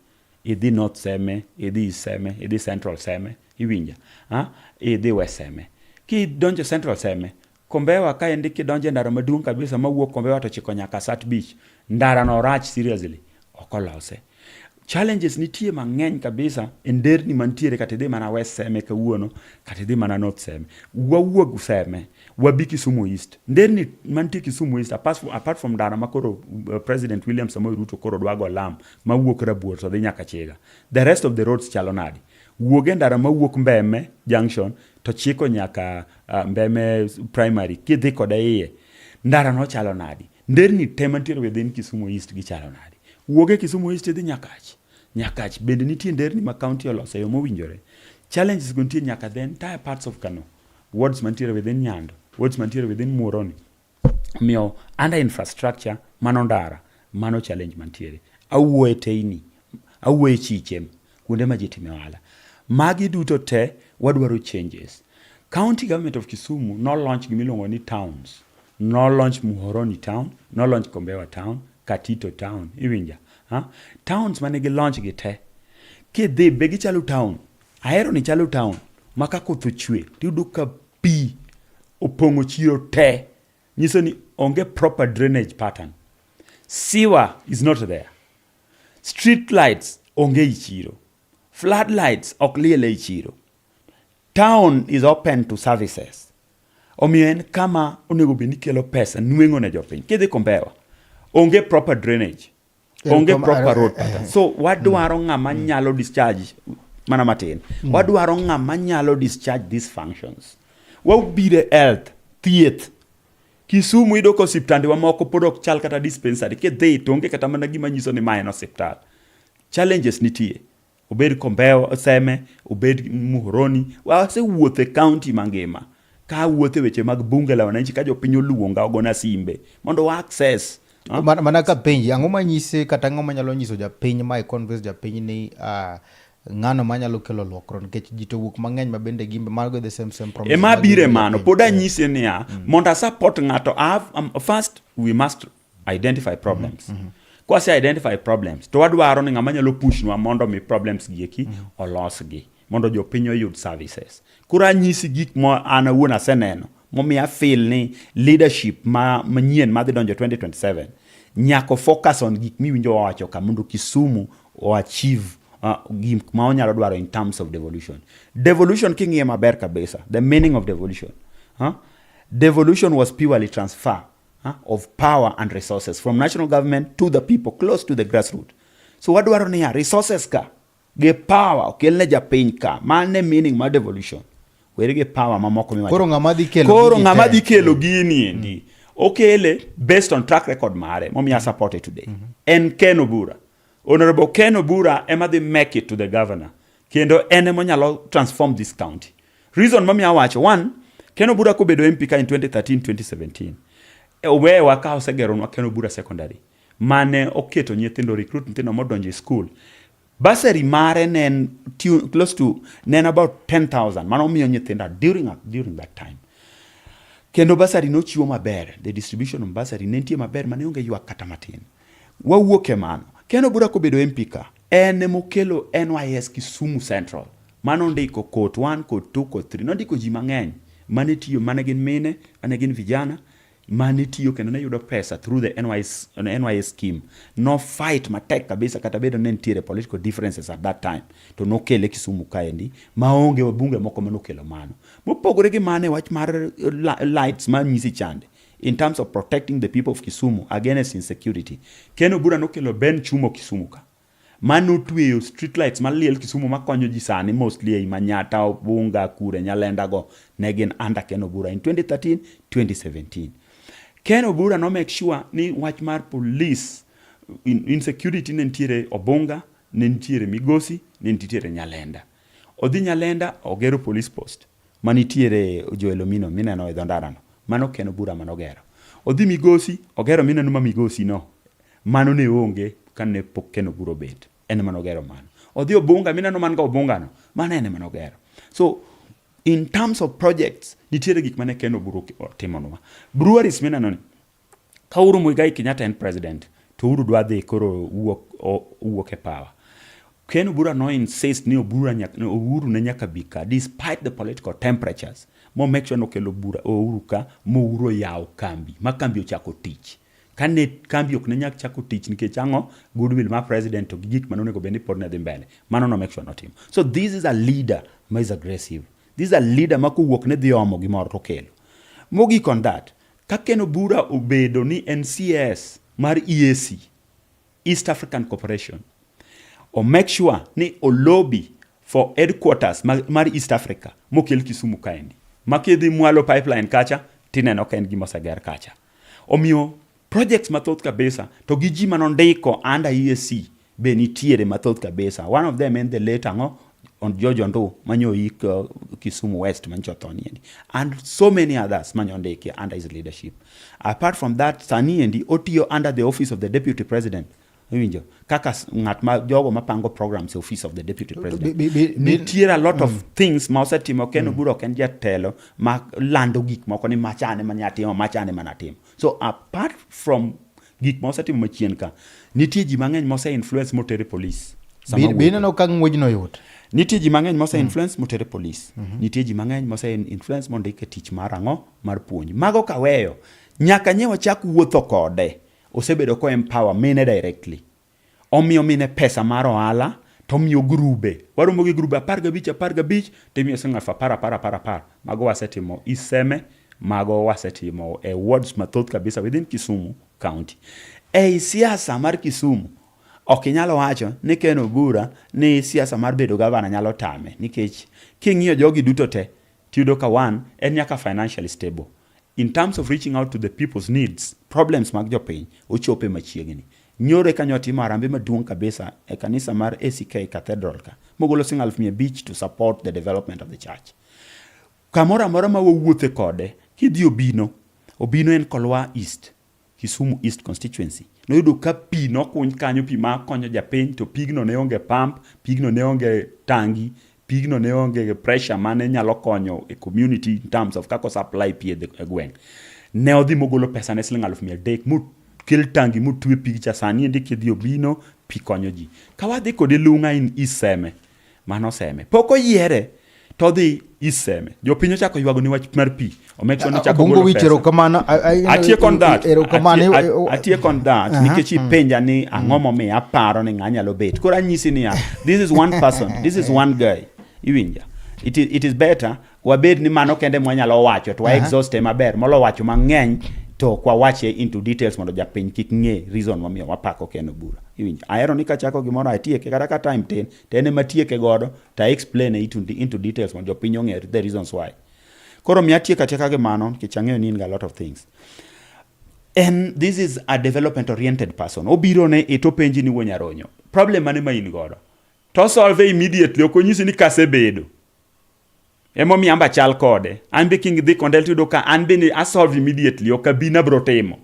idhi North Seme, idhi East Seme, idhi Central Seme, iwinja, ha? Idhi West Seme, kidonjo Central Seme, Kombewa kaendi, kidonjo e ndara maduong' kabisa mawuok Kombewa to chiko nyaka Sat Beach, ndara no rach seriously, ok olose. Challenges nitie mang'eny kabisa e nderni mantiere, kata idhi mana West Seme kawuono, kata idhi mana North Seme. Wawuog Seme, wabi Kisumu East. Nderni mantie Kisumu East, apart from ndara ma koro President William Samoei Ruto koro dwa go lam mawuok Rabuor to dhi nyaka Chiga, the rest of the roads chalo nadi? Wuog e ndara mawuok Mbeme Junction to chiko nyaka Mbeme Primary, kidhi kode iye, ndara no chalo nadi? Nderni te mantiere within Kisumu East gichalo nadi? Wuog e Kisumu East idhi Nyakach. Nyakach bende nitie nderni ma county oloso e yo mowinjore? Challenges go nitie nyaka the entire parts of Kano, wards mantiere within Nyando, wards mantiere within Muhoroni. Omiyo under infrastructure, mano ndara, mano challenge mantiere. Awuoye teyni, awuoye chiche, kuonde ma ji time ohala. Magi duto te wadwaro changes. County government of Kisumu no launch gimiluongo ni towns. No launch Muhoroni town, no launch Kombewa town, Katito town, iwinja? Ha? Towns mane gi launch gi te. Kidhi be gichalo town. Ahero ni chalo town ma ka koth ochwe tiyudo ka pi opong'o chiro te. Nyiso ni onge proper drainage pattern. Sewer is not there. Street lights onge ei chiro. Floodlights ok liel ei chiro. Town is open to services. Omiyo en kama onego bed ni kelo pesa nweng'o ne jopiny. Kidhi Kombewa, onge proper drainage. Onge proper road pattern. So wadwaro ng'ama nyalo discharge Mana matin. Wadwaro ng'ama nyalo discharge these functions. Wabire health, thieth. Kisumu iyudo ka osiptandewa moko pod ok chal kata dispensary. Kidhi to onge kata mana gima nyiso ni ma en osiptal. Challenges nitie. Obed Kombewa, Seme, obed Muhoroni, wasewuotho e county mangima. Ka awuotho e weche mag bunge la wananchi ka jopiny oluonga ogona simbe mondo wa access. Huh? Mana ka penji, ang'o manyise kata ang'o manyalo nyiso japiny ma i convince japiny ni ng'ano manyalo kelo lokruok nikech ji to wuok mang'eny ma bende gimbe mago the same same promises. Ema bire mano, pod anyise niya, mondo a support ng'ato, I have, first we must identify problems. Kwase identify problems, to wadwaro ni ng'ama nyalo push nwa mondo mi problems gi eki olosgi, mondo jopiny oyud services. Koro anyisi gik ma an awuon aseneno, momiyo a feel ni leadership ma manyien madhi donjo 2027 nyaka focus on gik miwinjo wawacho ka mondo Kisumu o achieve gik ma onyalo dwaro in terms of devolution. Devolution king'iye maber kabisa, the meaning of devolution. Huh? Devolution was purely transfer of power and resources from national government to the people, close to the grassroots. So wadwaro niya, resources ka, gi power okelne japiny ka, mano e meaning mar devolution. Weri gi power mamoko miwacho. Koro ng'ama dhi kelo Koro gini ng'ama te. dhi kelo gini endi. Okele based on track record mare, momiyo support it today. En Ken Obura. Honorable Ken Obura ema dhi make it to the governor. Kendo en ema onyalo transform this county. Reason momiyo awacho, one, Ken Obura kobedo MP ka in 2013-2017, owewa ka osegeronwa Ken Obura Secondary, mane oketo nyithindo, recruit nyithindo modonjo e school. Bursary mare ne en close to, ne en about 10,000, mano omiyo nyithindo during that time. Kendo bursary nochiwo maber, the distribution of bursary ne nitie maber mane onge ywak kata matin. Wawuok e mano. Ken Obura kobedo MP ka, en emokelo NYS Kisumu Central. Mano ondiko cohort 1, cohort 2, cohort 3. Nondiko ji mang'eny mane tiyo, mane gin mine, mane gin vijana, mane tiyo kendo ne yudo pesa through the NYS, NYS scheme. No fight matek kabisa kata bedo ne nitiere political differences at that time. To nokele Kisumu kaendi, maonge wabunge moko manokelo mano. Mopogore gi mano e wach mar lights manyisi chande. In terms of protecting the people of Kisumu against insecurity. Ken Obura nokelo Ben Chumo Kisumu ka. Mano tweyo street lights maliel Kisumu makonyo ji sani mostly ei Manyata, Obunga, Kure, Nyalenda go ne gin under Ken Obura in 2013, 2017. Ken Obura no make sure ni wach mar police insecurity ne nitiere Obunga, ne nitiere Migosi, ne nitiere Nyalenda. Odhi Nyalenda, ogero police post manitiere Joel Omino mineno e dho ndarano. Mano Ken Obura manogero. Odhi Migosi, ogero mineno ma Migosi no. Mano ne onge kane pok Ken Obura obet. En ema nogero mano. Odhi Obunga, mineno man ga Obunga no. Mano en ema nogero. So, in terms of projects, nitiere gik mane Ken Obura otimonwa. Breweries mineno ni, ka Uhuru Muigai Kenyatta en president, to Uhuru dwa dhi koro wuok e power. Ken Obura no insist ni Obura nyaka, ni Uhuru ne nyaka bi ka, despite the political temperatures. Mo make sure nokelo Uhuru ka, mo Uhuru oyawo kambi, ma kambi ochako tich. Kane kambi ok ne nyak chako tich nikech ang'o, goodwill mar president to gi gik mane onego bed ni pod ne dhi mbele. Mano no make sure notimo. So this is a leader ma is aggressive. This is a leader ma kowuok ne dhi omo gimoro to okelo. Mogik on that, ka Ken Obura obedo ni en CS mar EAC, East African Cooperation, o make sure ni o lobby for headquarters mar East Africa mokel Kisumu kaendi. Ma kidhi mwalo pipeline kacha, tineno ka en gima oseger kacha. Omiyo projects mathoth kabisa to gi ji manondiko under EAC be nitiere mathoth kabisa. One of them en the late ang'o on George Ondu manyo ik Kisumu West mancho tho niendi, and so many others manyo ndiki under his leadership. Apart from that, sani endi otiyo under the office of the deputy president. Iwinjo kaka ng'at ma jogo mapango programs e office of the deputy president. Nitiere a lot of things ma osetimo. Ken Obura ok en jatelo ma lando gik moko ni machane ma nyatimo, machane manatimo. So apart from gik ma osetimo machien ka, nitie ji mang'eny mose influence motere police. Sama Be wuotho. ineno ka ng'wejno yot? Nitie ji mang'eny mose influence motere police. Nitie ji mang'eny mose influence mondik e tich mar ang'o mar puonj. Mago kaweyo, nyaka nye wachak wuotho kode. Osebedo ko empower mine directly. Omiyo mine pesa mar ohala, to omiyo grube. Waromo gi grube 15, 15, timiyo siling 10,000, 10, 10, 10. Mago wasetimo Iseme, mago wasetimo e wards mathoth kabisa within Kisumu County. Ei siasa mar Kisumu, Ok inyal wacho ni Ken Obura ni siasa mar bedo gavana nyalo tame nikech king'iyo jogi duto te tiyudo ka one en nyaka financially stable. In terms of reaching out to the people's needs, problems mag jopiny, ochope machiegni. Nyoro eka nyo otimo harambee maduong' kabisa e kanisa mar ACK Cathedral ka, mogolo siling 500,000 to support the development of the church. Kamoro amora ma wawuothe kode, kidhi Obino, Obino en Kolwa East, Kisumu East constituency. Noyudo ka pi nokuny kanyo, pi ma konyo japiny, to pigno ne onge pump, pigno ne onge tangi, pigno ne onge pressure mane nyalo konyo e community in terms of kaka supply pi e gweng'. Ne odhi mogolo pesa ne siling 300,000 mokel tangi motwe pig cha. Sani endi kidhi Obino, pi konyo ji. Ka wadhi kode Lung'a in East Seme, mano Seme. Pok oyiere to odhi East Seme. Jopiny ochako ywago ni wach mar pi. Omek nochako Obungo golo wich pesa. erokamano. Atieko on that. Erokamano. Atieko on that nikech ipenja ni ang'o momiyo aparo ni ng'a nyalo bet. Koro anyisi niya, this is one person, this is one guy. Iwinja. It is better wabed ni mano kende mwanyalo wacho to wa exhaust maber molo wacho mang'eny to ok wawache into details mondo japiny kik ng'e reason momiyo wapako Ken Obura. Iwinja. Ahero ni kachako gimoro atieke kata ka time tin to en ema atieke godo to I explain it into details mondo jopiny ong'e the reasons why. Koro miya atieko atieka gi mano nikech ang'eyo ni in gi a lot of things. En this is a development oriented person. Obiro ne ito penji ni wuo Nyaronyo. Problem mane ma in godo? To solve immediately, ok onyisi ni kasebedo. Emomiyo amba chal kode. An be kingdhi kondel tiyudo ka an be ni a solve immediately, ok abi nabro timo.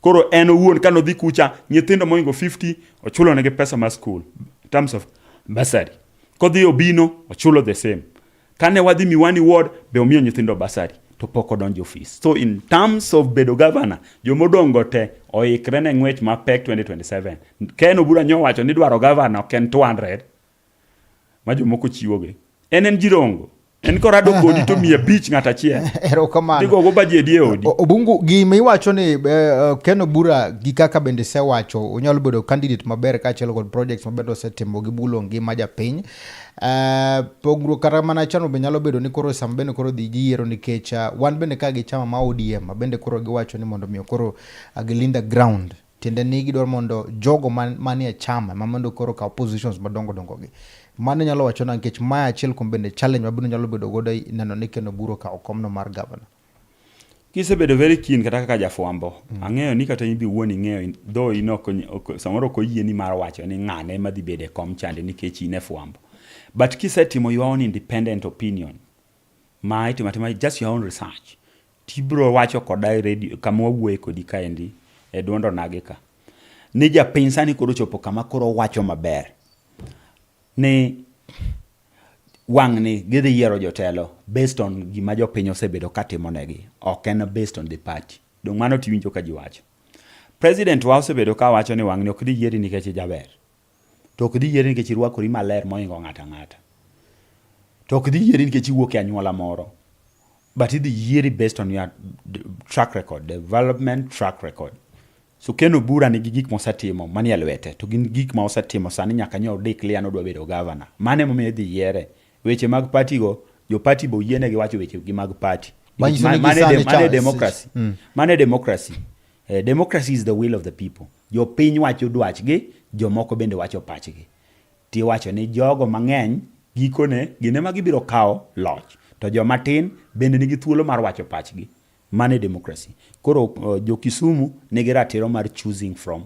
Koro en owuon ka nodhi kucha, nyithindo mohingo 50 ochulo negi pesa mar school in terms of bursary. Kodhi Obino, ochulo the same. Kane wadhi Miwani ward, be omiyo nyithindo bursary to pok odonjo ofis. So in terms of bedo governor, jomodongo te oikre ne ng'wech mapek 2027. Ken Obura nyowacho ni dwaro governor ok en 200 ma jomoko chiwogi. En jirongo. En korado kodi to 500 ng'at achiel. Erokamano. Digogo bajedi e odi. Obungu, gima iwacho ni Ken Obura gi kaka bende isewacho onyalo bedo candidate maber kaachiel kod projects mabende osetimo gi bulo ngima japiny. Pogruok kata mana chano be nyalo bedo ni koro sama bende koro dhi gi yiero nikech wan bende ka gi chama ma ODM ma bende koro giwacho ni mondo miyo koro gilinda ground, tiende ni gidwaro mondo jogo manie chama ma mondo koro kaw positions madongo dongo gi. Mano nyalo wacho na nikech mae achiel kuom bende challenge ma bende nyalo bedo godo neno ni Ken Obura okawo komno mar governor. Kisebedo very keen kata kaka jafwambo, ang'eyo ni kata in be iwuon ing'eyo, though in ok, samoro ok oyieni mar wacho ni ng'ane ema dhi bedo e kom chande nikech in e fwambo. But kisetimo your own independent opinion, ma itimo atima just your own research, tibro wacho koda e radio kama wawuoye kodi kaendi e duond onagi ka, ni japiny sani koro ochopo kama koro wacho maber ni wang'ni gidhi yiero jotelo based on gima jopiny osebedo katimonegi, ok en based on the party. Dong' mano tiwinjo ka ji wacho. President wa osebedo ka wacho ni wang'ni ok dhi yieri nikech ijaber. To ok dhi yieri nikech irwakori maler mohingo ng'ato ang'ata. To ok dhi yieri nikech iwuok e anyuola moro. But idhi yieri based on your track record, development track record. So Ken Obura nigi gik mosetimo manie lwete, to gin gik ma osetimo sani nyaka nyo declare ni odwa bedo governor. Mano emomiyo idhi yiere. Weche mag party go, jo party be oyienegi wacho weche gi mag party. Manyiso ni Mano gisani mano e democracy. Mano e democracy. Democracy is the will of the people. Jopiny wacho dwachgi, jomoko bende wacho pachgi. Tiwacho ni jogo mang'eny gikone gin ema gibiro kawo loch. To joma tin bende nigi thuolo mar wacho pachgi. Mano e democracy. Koro jo Kisumu nigi ratiro mar choosing from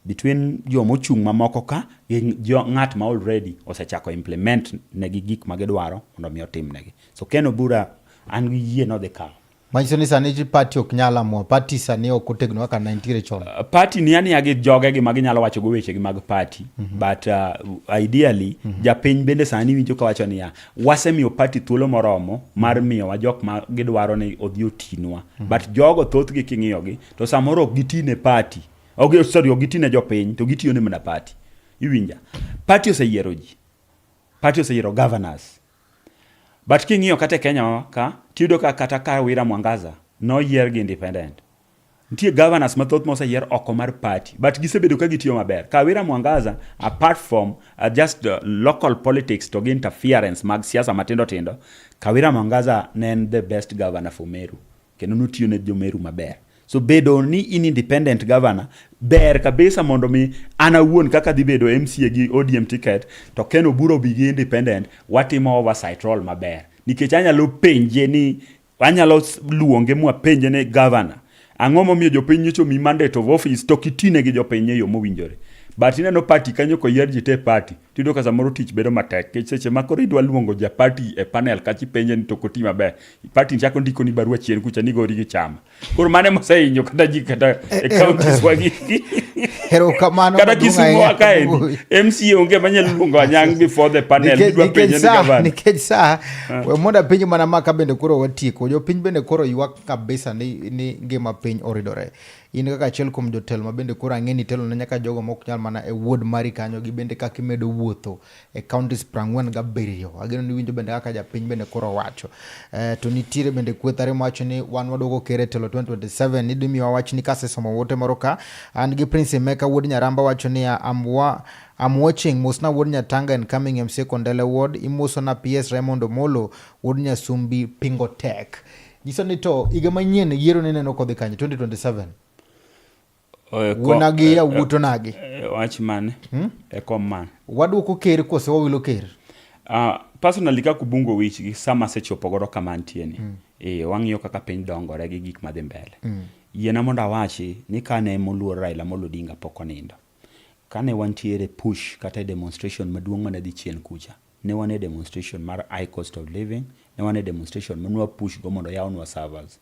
between joma ochung' mamoko ka gi ng'at ma already osechako implement negi gik ma gidwaro mondo mi otim negi. So Ken Obura an gi yie nodhi kawo. Manyiso ni sani party ok nyal amua. Party sani ok otegno kaka ne nitiere chon. Party ni aniya gi jogegi ma ginyalo wacho go wechegi mag party. But ideally japiny bende sani winjo kawacho niya, wasemiyo party thuolo moromo mar miyowa jok ma gidwaro ni odhi otinwa. But jogo thothgi king'iyogi to samoro ok giti ne party. Ok, sorry, ok giti ne jopiny to gitiyo ne mana party. Iwinja? Party oseyiero ji. Party oseyiero governors. But king'iyo kata e Kenya wa ka, tiyudo ka kata Kawira Mwangaza noyier gi independent. Nitie governors mathoth moseyier oko mar party, but gisebedo ka gitiyo maber. Kawira Mwangaza, apart from just local politics to gi interference mag siasa matindo tindo, Kawira Mwangaza ne en the best governor for Meru. Kendo notiyo ne jo Meru maber. So bedo ni in independent governor ber kabisa mondo mi an awuon kaka dhi bedo MCA gi ODM ticket to Ken Oburo bi gi independent, watimo oversight role maber. Nikech anyalo penje ni anyalo luonge mwapenje ni governor, ang'o momiyo jopiny nyocha omiyi mandate of office to ok itine gi jopiny e yo mowinjore. But ineno party kanyo koyier ji te e party, tiyudo ka samoro tich bedo matek nikech seche ma koro idwa luongo ja party e panel kacha ipenje ni to ok oti maber, party chako ndikoni barua chien kucha ni gori gi chama. Koro mano ema osehinyo kata ji kata e counties wa gi. Erokamano Kata maduong' Kisumu ahinya. wa kaendi, MCA onge manyalo luongo Anyang' before the panel Nikech- gidwa nikech penje ni sa gavana. nikech sa we mondo apenji mana ma ka bende koro watieko jopiny bende koro ywak kabisa ni ngima piny oridore in kaka achiel kuom jotelo ma bende koro ang'e ni itelo ne nyaka jogo mok nyal mana e ward mari kanyo gi bende kaka imedo wuotho e counties 47. Ageno ni iwinjo bende kaka japiny bende koro wacho. To nitiere bende kweth ariyo mawacho ni wan waduoko ker e telo 2027. Idhi miwa wach ni kasesomo ote moro ka. An gi Prince Emeka wuod Nyaramba wacho niya, I'm watching mosna wuod Nyatanga and coming MCA Kondele Ward. Imosona PS Raymond Omolo wuod Nyasumbi Pingo Tech. Nyiso ni to higa manyien yiero ni neno kodhi kanye 2027. Wuonagi yawuoto nagi. Wach mane? E kom mane? Waduoko ker kose wawilo ker? Personally kaka Ubungo wich gi sama asechopo godo kama antie ni. Wang'iyo kaka piny dongore gi gik madhi mbele. Yiena mondo awachi ni kane moluor Raila Amolo Odinga pok onindo. Kane wantiere push kata e demonstration maduong' mane dhi chien kucha. Ne wan e demonstration mar high cost of living, ne wan e demonstration mane wa push go mondo oyawnwa servers.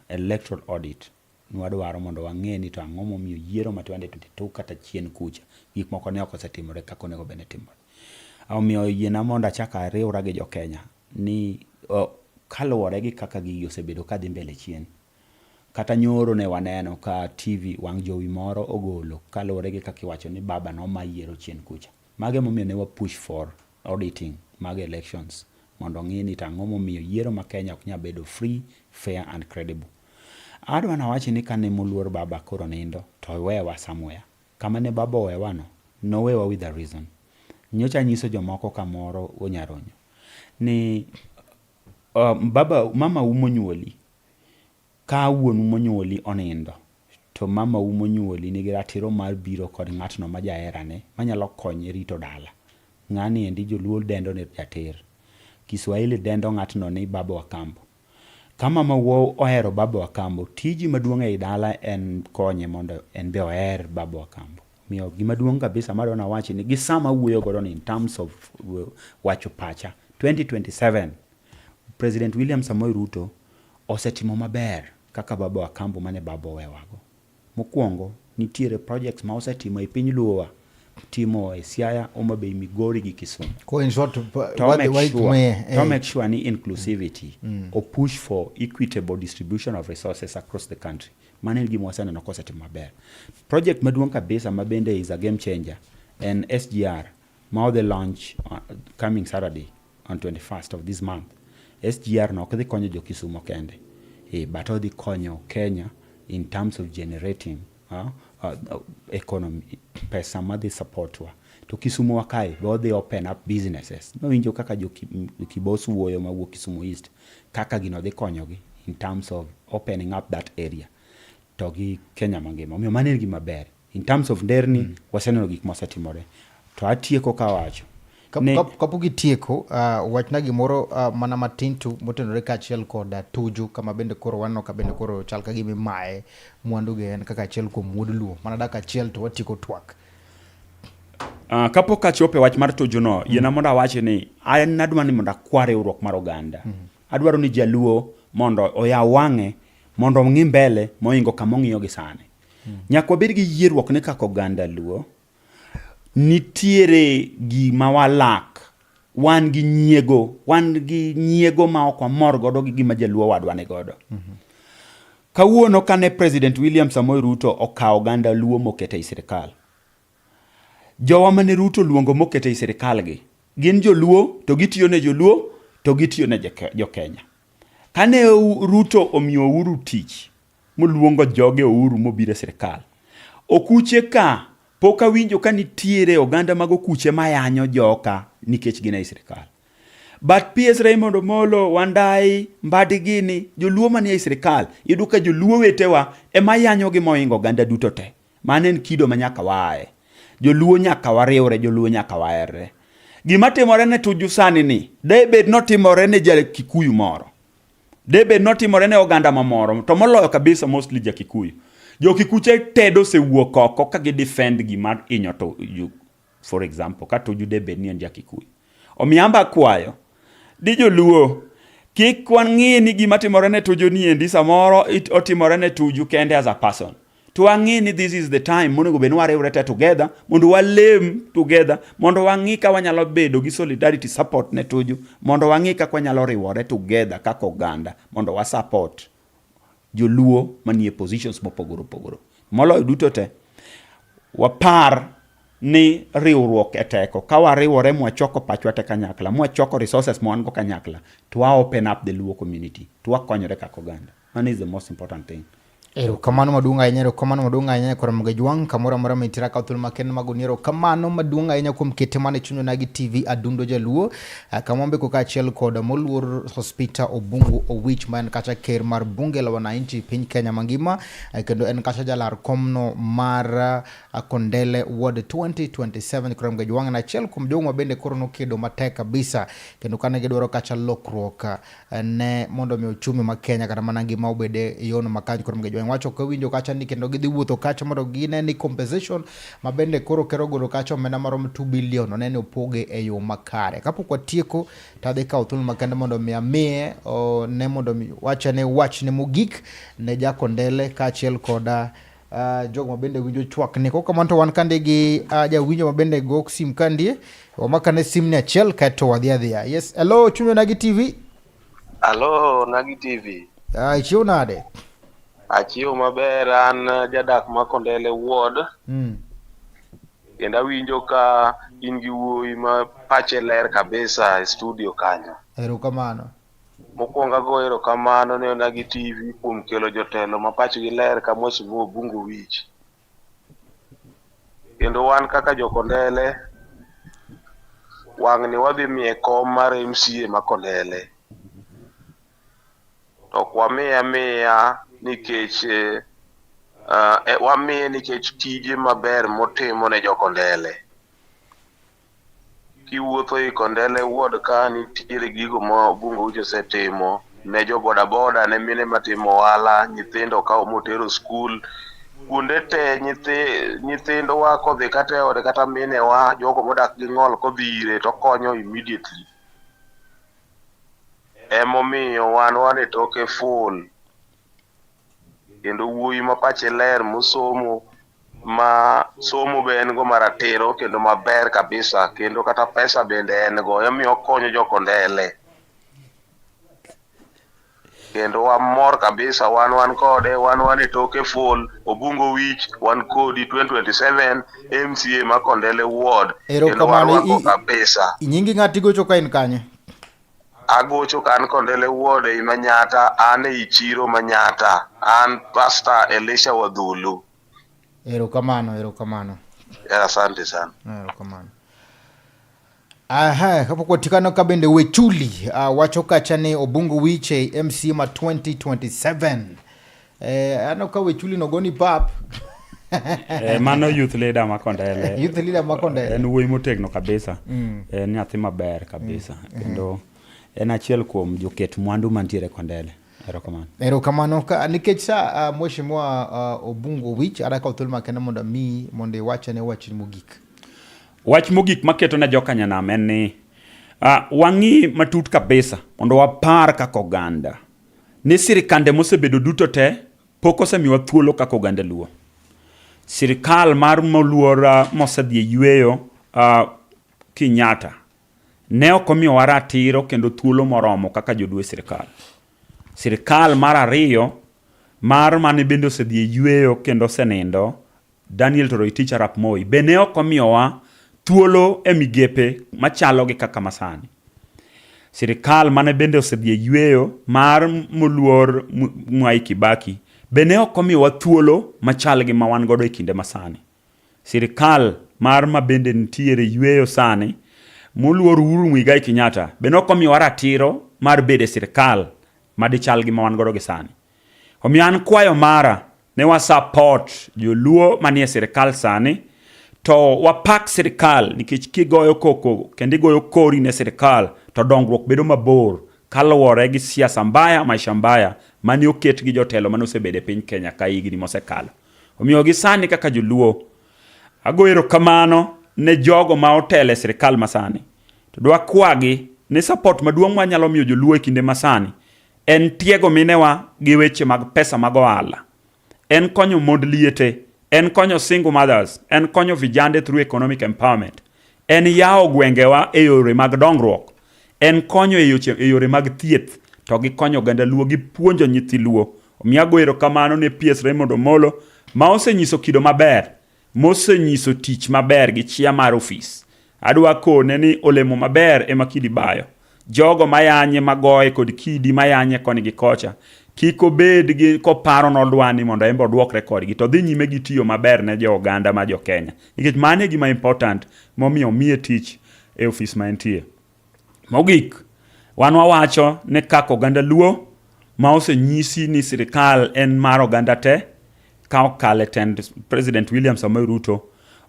Electoral audit. Nwadwaro mondo wang'e ni to ang'o momiyo yiero ma 2022 kata chien kucha gik moko ne ok osetimore kaka onego bed ni timore. Omiyo yiena mondo achak ariwra gi jo Kenya ni kaluwore gi kaka gigi osebedo kadhi mbele chien. Kata nyoro ne waneno ka TV wang' jowi moro ogolo kaluwore gi kaka iwacho ni baba noma yiero chien kucha. Mago emomiyo ne wa push for auditing mag elections mondo ong'i ni to ang'o momiyo yiero ma Kenya ok nyal bedo free, fair and credible. Adwa nawachi ni kane moluor baba koro nindo to owewa somewhere. Kama ne baba owewa no, nowewa with a reason. Nyocha anyiso jomoko kamoro Onyaronyo ni baba, mamau monyuoli ka wuonu monyuoli onindo to mamau monyuoli nigi ratiro mar biro kod ng'atno ma jaherane manyalo konye rito dala. Ng'ani endi joluo dendo ni jater. Kiswahili dendo ng'atno ni baba wa kambo. Ka mamau ohero baba wa kambo, tiji maduong' ei dala en konye mondo en be oher baba wa kambo. Omiyo gima duong' kabisa madwa nawachi ni gi sama awuoyo godo ni in terms of wacho pacha, 2027 President William Samoei Ruto osetimo maber kaka baba wa kambo mane baba owewago. Mokuongo, nitiere projects ma osetimo e piny Luo wa, timo e Siaya, Homa Bay, Migori gi Kisumu. Ko in short, To make sure, to make sure ni inclusivity o push for equitable distribution of resources across the country. Mano en gima waseneno kosetimo maber. Project maduong' kabisa ma bende is a game changer en SGR ma odhi launch coming Saturday on 21st of this month. SGR no ok dhi konyo jo Kisumo kende, but odhi konyo Kenya in terms of generating economy, pesa madhi support wa. To Kisumo wa kae be odhi open up businesses. Nawinjo kaka jo Kibos wuoyo mawuok Kisumu East, kaka gino dhi konyogi in terms of opening up that area to gi Kenya mangima. Omiyo mano en gima ber. In terms of nderni, waseneno gik mosetimore. To atieko kawacho Kapok itieko, wachna gimoro mana matin tu motenore kaachiel kod Tuju, kama bende koro waneno ka bende koro chal ka gima imaye mwandu ge en kaka achiel kuom wuod Luo. Mana dakika achiel to watieko twak. Kapok achopo e wach mar Tuju no, yiena mondo awachi ni an adwa ni mondo akwa riwruok mar oganda. Adwaro ni jaluo mondo oyaw wang'e mondo ong'i mbele mohingo kama ong'iyo gi sani. Nyaka wabed gi yierruok ni kaka oganda Luo nitiere gima walak, wan gi nyiego, wan gi nyiego ma ok wamor godo gi gima jaluo wadwa ni godo. Kawuono kane President William Samoei Ruto okawo oganda Luo mokete ei sirikal, jowa mane Ruto luongo mokete ei sirikal gi, gin joluo to gitiyo ne joluo to gitiyo ne jo-Kenya. Kane Ruto omiyo Uhuru tich, moluongo joge Uhuru mobiro e sirikal, okuche ka pok awinjo ka nitiere oganda mag okuche mayanyo joka nikech gin ei sirikal. But PS Raymond Omolo, Wandai, Mbadi gini, joluo manie ei sirikal, iyudo ka joluo wetewa ema yanyogi mohingo oganda duto te. Mano en kido ma nyaka waaye. Joluo nyaka wariwre, joluo nyaka waherre. Gima timore ne Tuju sani ni, de bed notimore ne ja Kikuyu moro. De bed notimore ne oganda mamoro, to moloyo kabisa mostly ja Kikuyu. Jo Kikuche tedo osewuok oko ka gi defend gima inyo to for example, ka Tuju de bed ni en ja Kikuyu. Omiyo amba akwayo di joluo kik wang'i ni gima timore ne Tuju ni endi samoro otimore ne Tuju kende as a person. To wang'i ni this is the time monego bed ni wariwre te together mondo walem together mondo wang'i ka wanyalo bedo gi solidarity support ne Tuju mondo wang'i kaka wanyalo riwore together kaka oganda mondo wa support joluo manie positions mopogore opogore. Moloyo duto te, wapar ni riwruok e teko. Ka wariwore mwachoko pachwa te kanyakla, mwachoko resources ma wan go kanyakla, to wa open up the Luo community, to wakonyore kaka oganda. Mano is the most important thing. Erokamano maduong' ahinya, erokamano maduong' ahinya nyakwar Ramogi Ajwang' kamoro amora mintiere kawo thuolo makende mag gonie erokamano maduong' ahinya kuom kete mana e chuny Onagi TV Adundo Jaluo eh, kama wambeko kaachiel kod moluor Hospita Obungu Owich ma en kacha ker mar bunge la wananchi piny Kenya mangima eh, kendo en kacha jalar komno mar eh, Kondele Ward 2027 nyakwar Ramogi Ajwang' en achiel kuom jogo ma bende koro nokedo matek kabisa kendo kane gidwaro kacha lokruok ne mondo mi uchumi ma Kenya kata mana ngima obed e yono makare koro Mgejwang' wacho ok winjo kacha ni kendo gidhi wuotho kacha mondo gine ni compensation ma bende koro ker ogolo kacha omenda maromo 2 billion one ni opoge e yo makare. Kapok watieko to adhi kawo thuolo makende mondo mi amiye ne mondo mi wachane wachne mogik ne Jakondele kaachiel koda jogo mabende winjo chwakni. Kok kamano to wan kande gi jawinjo mabende go sim kandie. Wamakane sim ni achiel kaeto wadhi adhiya. Yes, hello Chuny Onagi TV. Hello Onagi TV. Ichiew nade? Achiew maber an jadak ma Kondele Ward. Kendo awinjo ka in gi wuoyi ma pache ler kabisa e studio kanyo. Erokamano. Mokwongo agoyo erokamano ne Onagi TV kuom kelo jotelo ma pachgi ler ka Mheshimiwa Obungu Owich. Kendo wan kaka jokondele, wang'ni wadhi miye kom mar MCA ma Kondele. To ok wamiye amiya nikech eh, wamiye nikech tije maber motimo ne jokondele. Kiwuotho i Kondele ward ka nitiere gigo ma Obungo Owich osetimo ne jo boda boda, ne mine matimo ohala, nyithindo okawo motero skul. Kuonde te nyithi, nyithindowa kodhi kata e ode kata minewa, jogo modak gi ng'ol kodhi ire to okonyo immediately. Emomiyo wan wan e toke full. Kendo wuoyi ma pache ler mosomo ma somo be en go maratiro kendo maber kabisa kendo kata pesa bende en go emomiyo okonyo jokondele kendo wamor kabisa wan wan kode wan wan e toke full Obungo Wich wan kodi 2027 MCA ma Kondele Ward kendo Erokamano. warwako kabisa Nyingi ng'ati gocho ka in kanye? Agocho ka an Kondele Ward ei Manyata, an ei chiro Manyata. An Pastor Elisha Wadhulu. Erokamano, erokamano. Asante sana. Erokamano. Aha, kapok watikano ka bende Wechuli wacho kacha ni Obungu Wiche MC ma 2027. Eh, aneno ka Wechuli nogoni pap. Eh, mano youth leader ma Kondele. Youth leader ma Kondele. En wuoyi motegno kabisa. En nyathi maber kabisa. Kendo en achiel kuom joket mwandu mantiere Kondele. Erokamano. Erokamano ka nikech sa Mheshimiwa Obungu Owich adwa kawo thuolo makende mondo amiyi mondo iwachane wachni mogik. Wach mogik maketo ne joka nyanam en ni wang'i matut kabisa mondo wapar kaka oganda ni sirikande mosebedo duto te pok osemiwa thuolo kaka oganda Luo. Sirikal mar moluor mosedhi e yueyo Kenyatta ne ok omiyowa ratiro kendo thuolo moromo kaka joluo e sirikal. Sirikal mar ariyo mar mane bende osedhi e yueyo kendo osenindo Daniel Toroitich arap Moi be ne ok omiyowa thuolo e migepe machalo gi kaka masani. Sirikal mane bende osedhi e yueyo mar moluor Mwai Kibaki be ne ok omiyowa thuolo machal gi ma wan godo e kinde masani. Sirikal mar ma bende nitiere yueyo sani Moluor Uhuru Muigai Kenyatta be ne ok omiyowa ratiro mar bedo e sirkal madichal gi ma wan godo gi sani. Omiyo an kwayo mara ne wa support joluo manie sirkal sani to wapak sirkal nikech kigoyo koko kendo igoyo kori ne sirkal to dongruok bedo mabor kaluwore gi siasa mbaya maisha mbaya mane oket gi jotelo mane osebedo e piny Kenya ka higni mosekalo. Omiyo gi sani kaka joluo ago erokamano ne jogo ma otelo e sirkal masani to dwa kwagi ni support maduong' mwanyalo miyo joluo e kinde masani en tiego minewa gi weche mag pesa mag ohala, en konyo mond liete, en konyo single mothers, en konyo vijande through economic empowerment, en yawo gwengewa e yore mag dongruok, en konyo e, yoche, e yore mag thieth to gi konyo oganda Luo gi puonjo nyithi Luo. Omiyo ago erokamano ne PS Raymond Omolo ma osenyiso kido maber mosenyiso tich maber gi chia mar ofis. Adwa kone ni olemo maber ema kidi bayo. Jogo mayanye magoye kod kidi mayanye koni gi kocha kik obed gi koparo nodwa ni mondo en be odwokre kodgi to dhi nyime gi tiyo maber ne jo oganda ma jo Kenya. Nikech mano e gima important momiyo omiye tich e ofis ma entie. Mogik, wan wawacho ni kaka oganda Luo ma osenyisi ni sirikal en mar oganda te ka okalo e tend President William Samoei Ruto,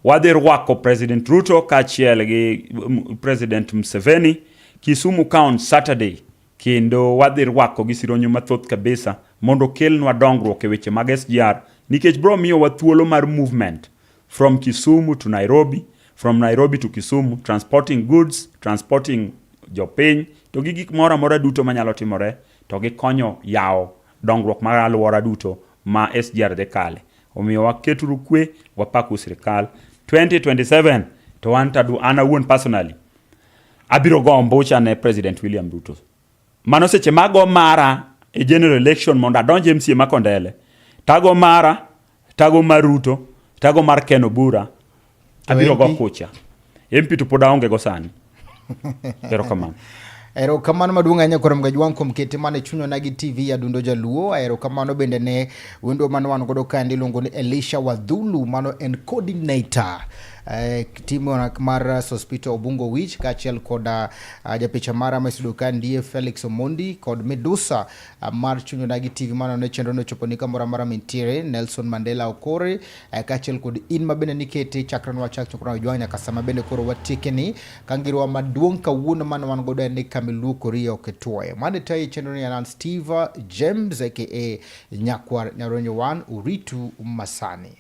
wadhi rwako President Ruto kaachiel gi President Museveni Kisumu ka on Saturday kendo wadhi rwako gi sironyo mathoth kabisa mondo okelnwa dongruok e weche mag SGR nikech bro miyowa thuolo mar movement from Kisumu to Nairobi, from Nairobi to Kisumu, transporting goods, transporting jopiny, to gi gik moro amora duto manyalo timore, to gikonyo yawo dongruok mar alwora duto ma SGR dhi kale. Omiyo waketuru kwe, wapaku sirikal. 2027 to an tadu, an awuon personally, abiro go ombucha ne President William Ruto. Mano seche mago mara e general election mondo adonj MCA ma Kondele. Tago mara, tago mar Ruto, tago mar Ken Obura, abiro go kucha. MP to pod aonge go sani. Erokamano. Erokamano maduong' ahinya kuom Gajwang' kuom kete mana e chuny Onagi TV Adundo Jaluo. Erokamano bende ne wendo mane wan godo kaendi iluongo ni Elisha Wadhulu, mano en coordinator eh, team mar Sospito Obungo Wich kaachiel koda uh, japicha mara ma studio ka ndie Felix Omondi kod Medusa uh, mar Chuny Onagi TV mano ne chenro no chopo ni kamoro amora mintiere Nelson Mandela Okore uh, kaachiel kod in ma bende nikete chakre nwa chak chokro jwang' nyaka sama bende koro watieke ni kangirwa maduong' kawuono mane wan godo en ni kamiluokori ok ituoye. Mane tayi chenro ni an Steve James aka Nyakwar Nyaronyo 1 Uritu Masani.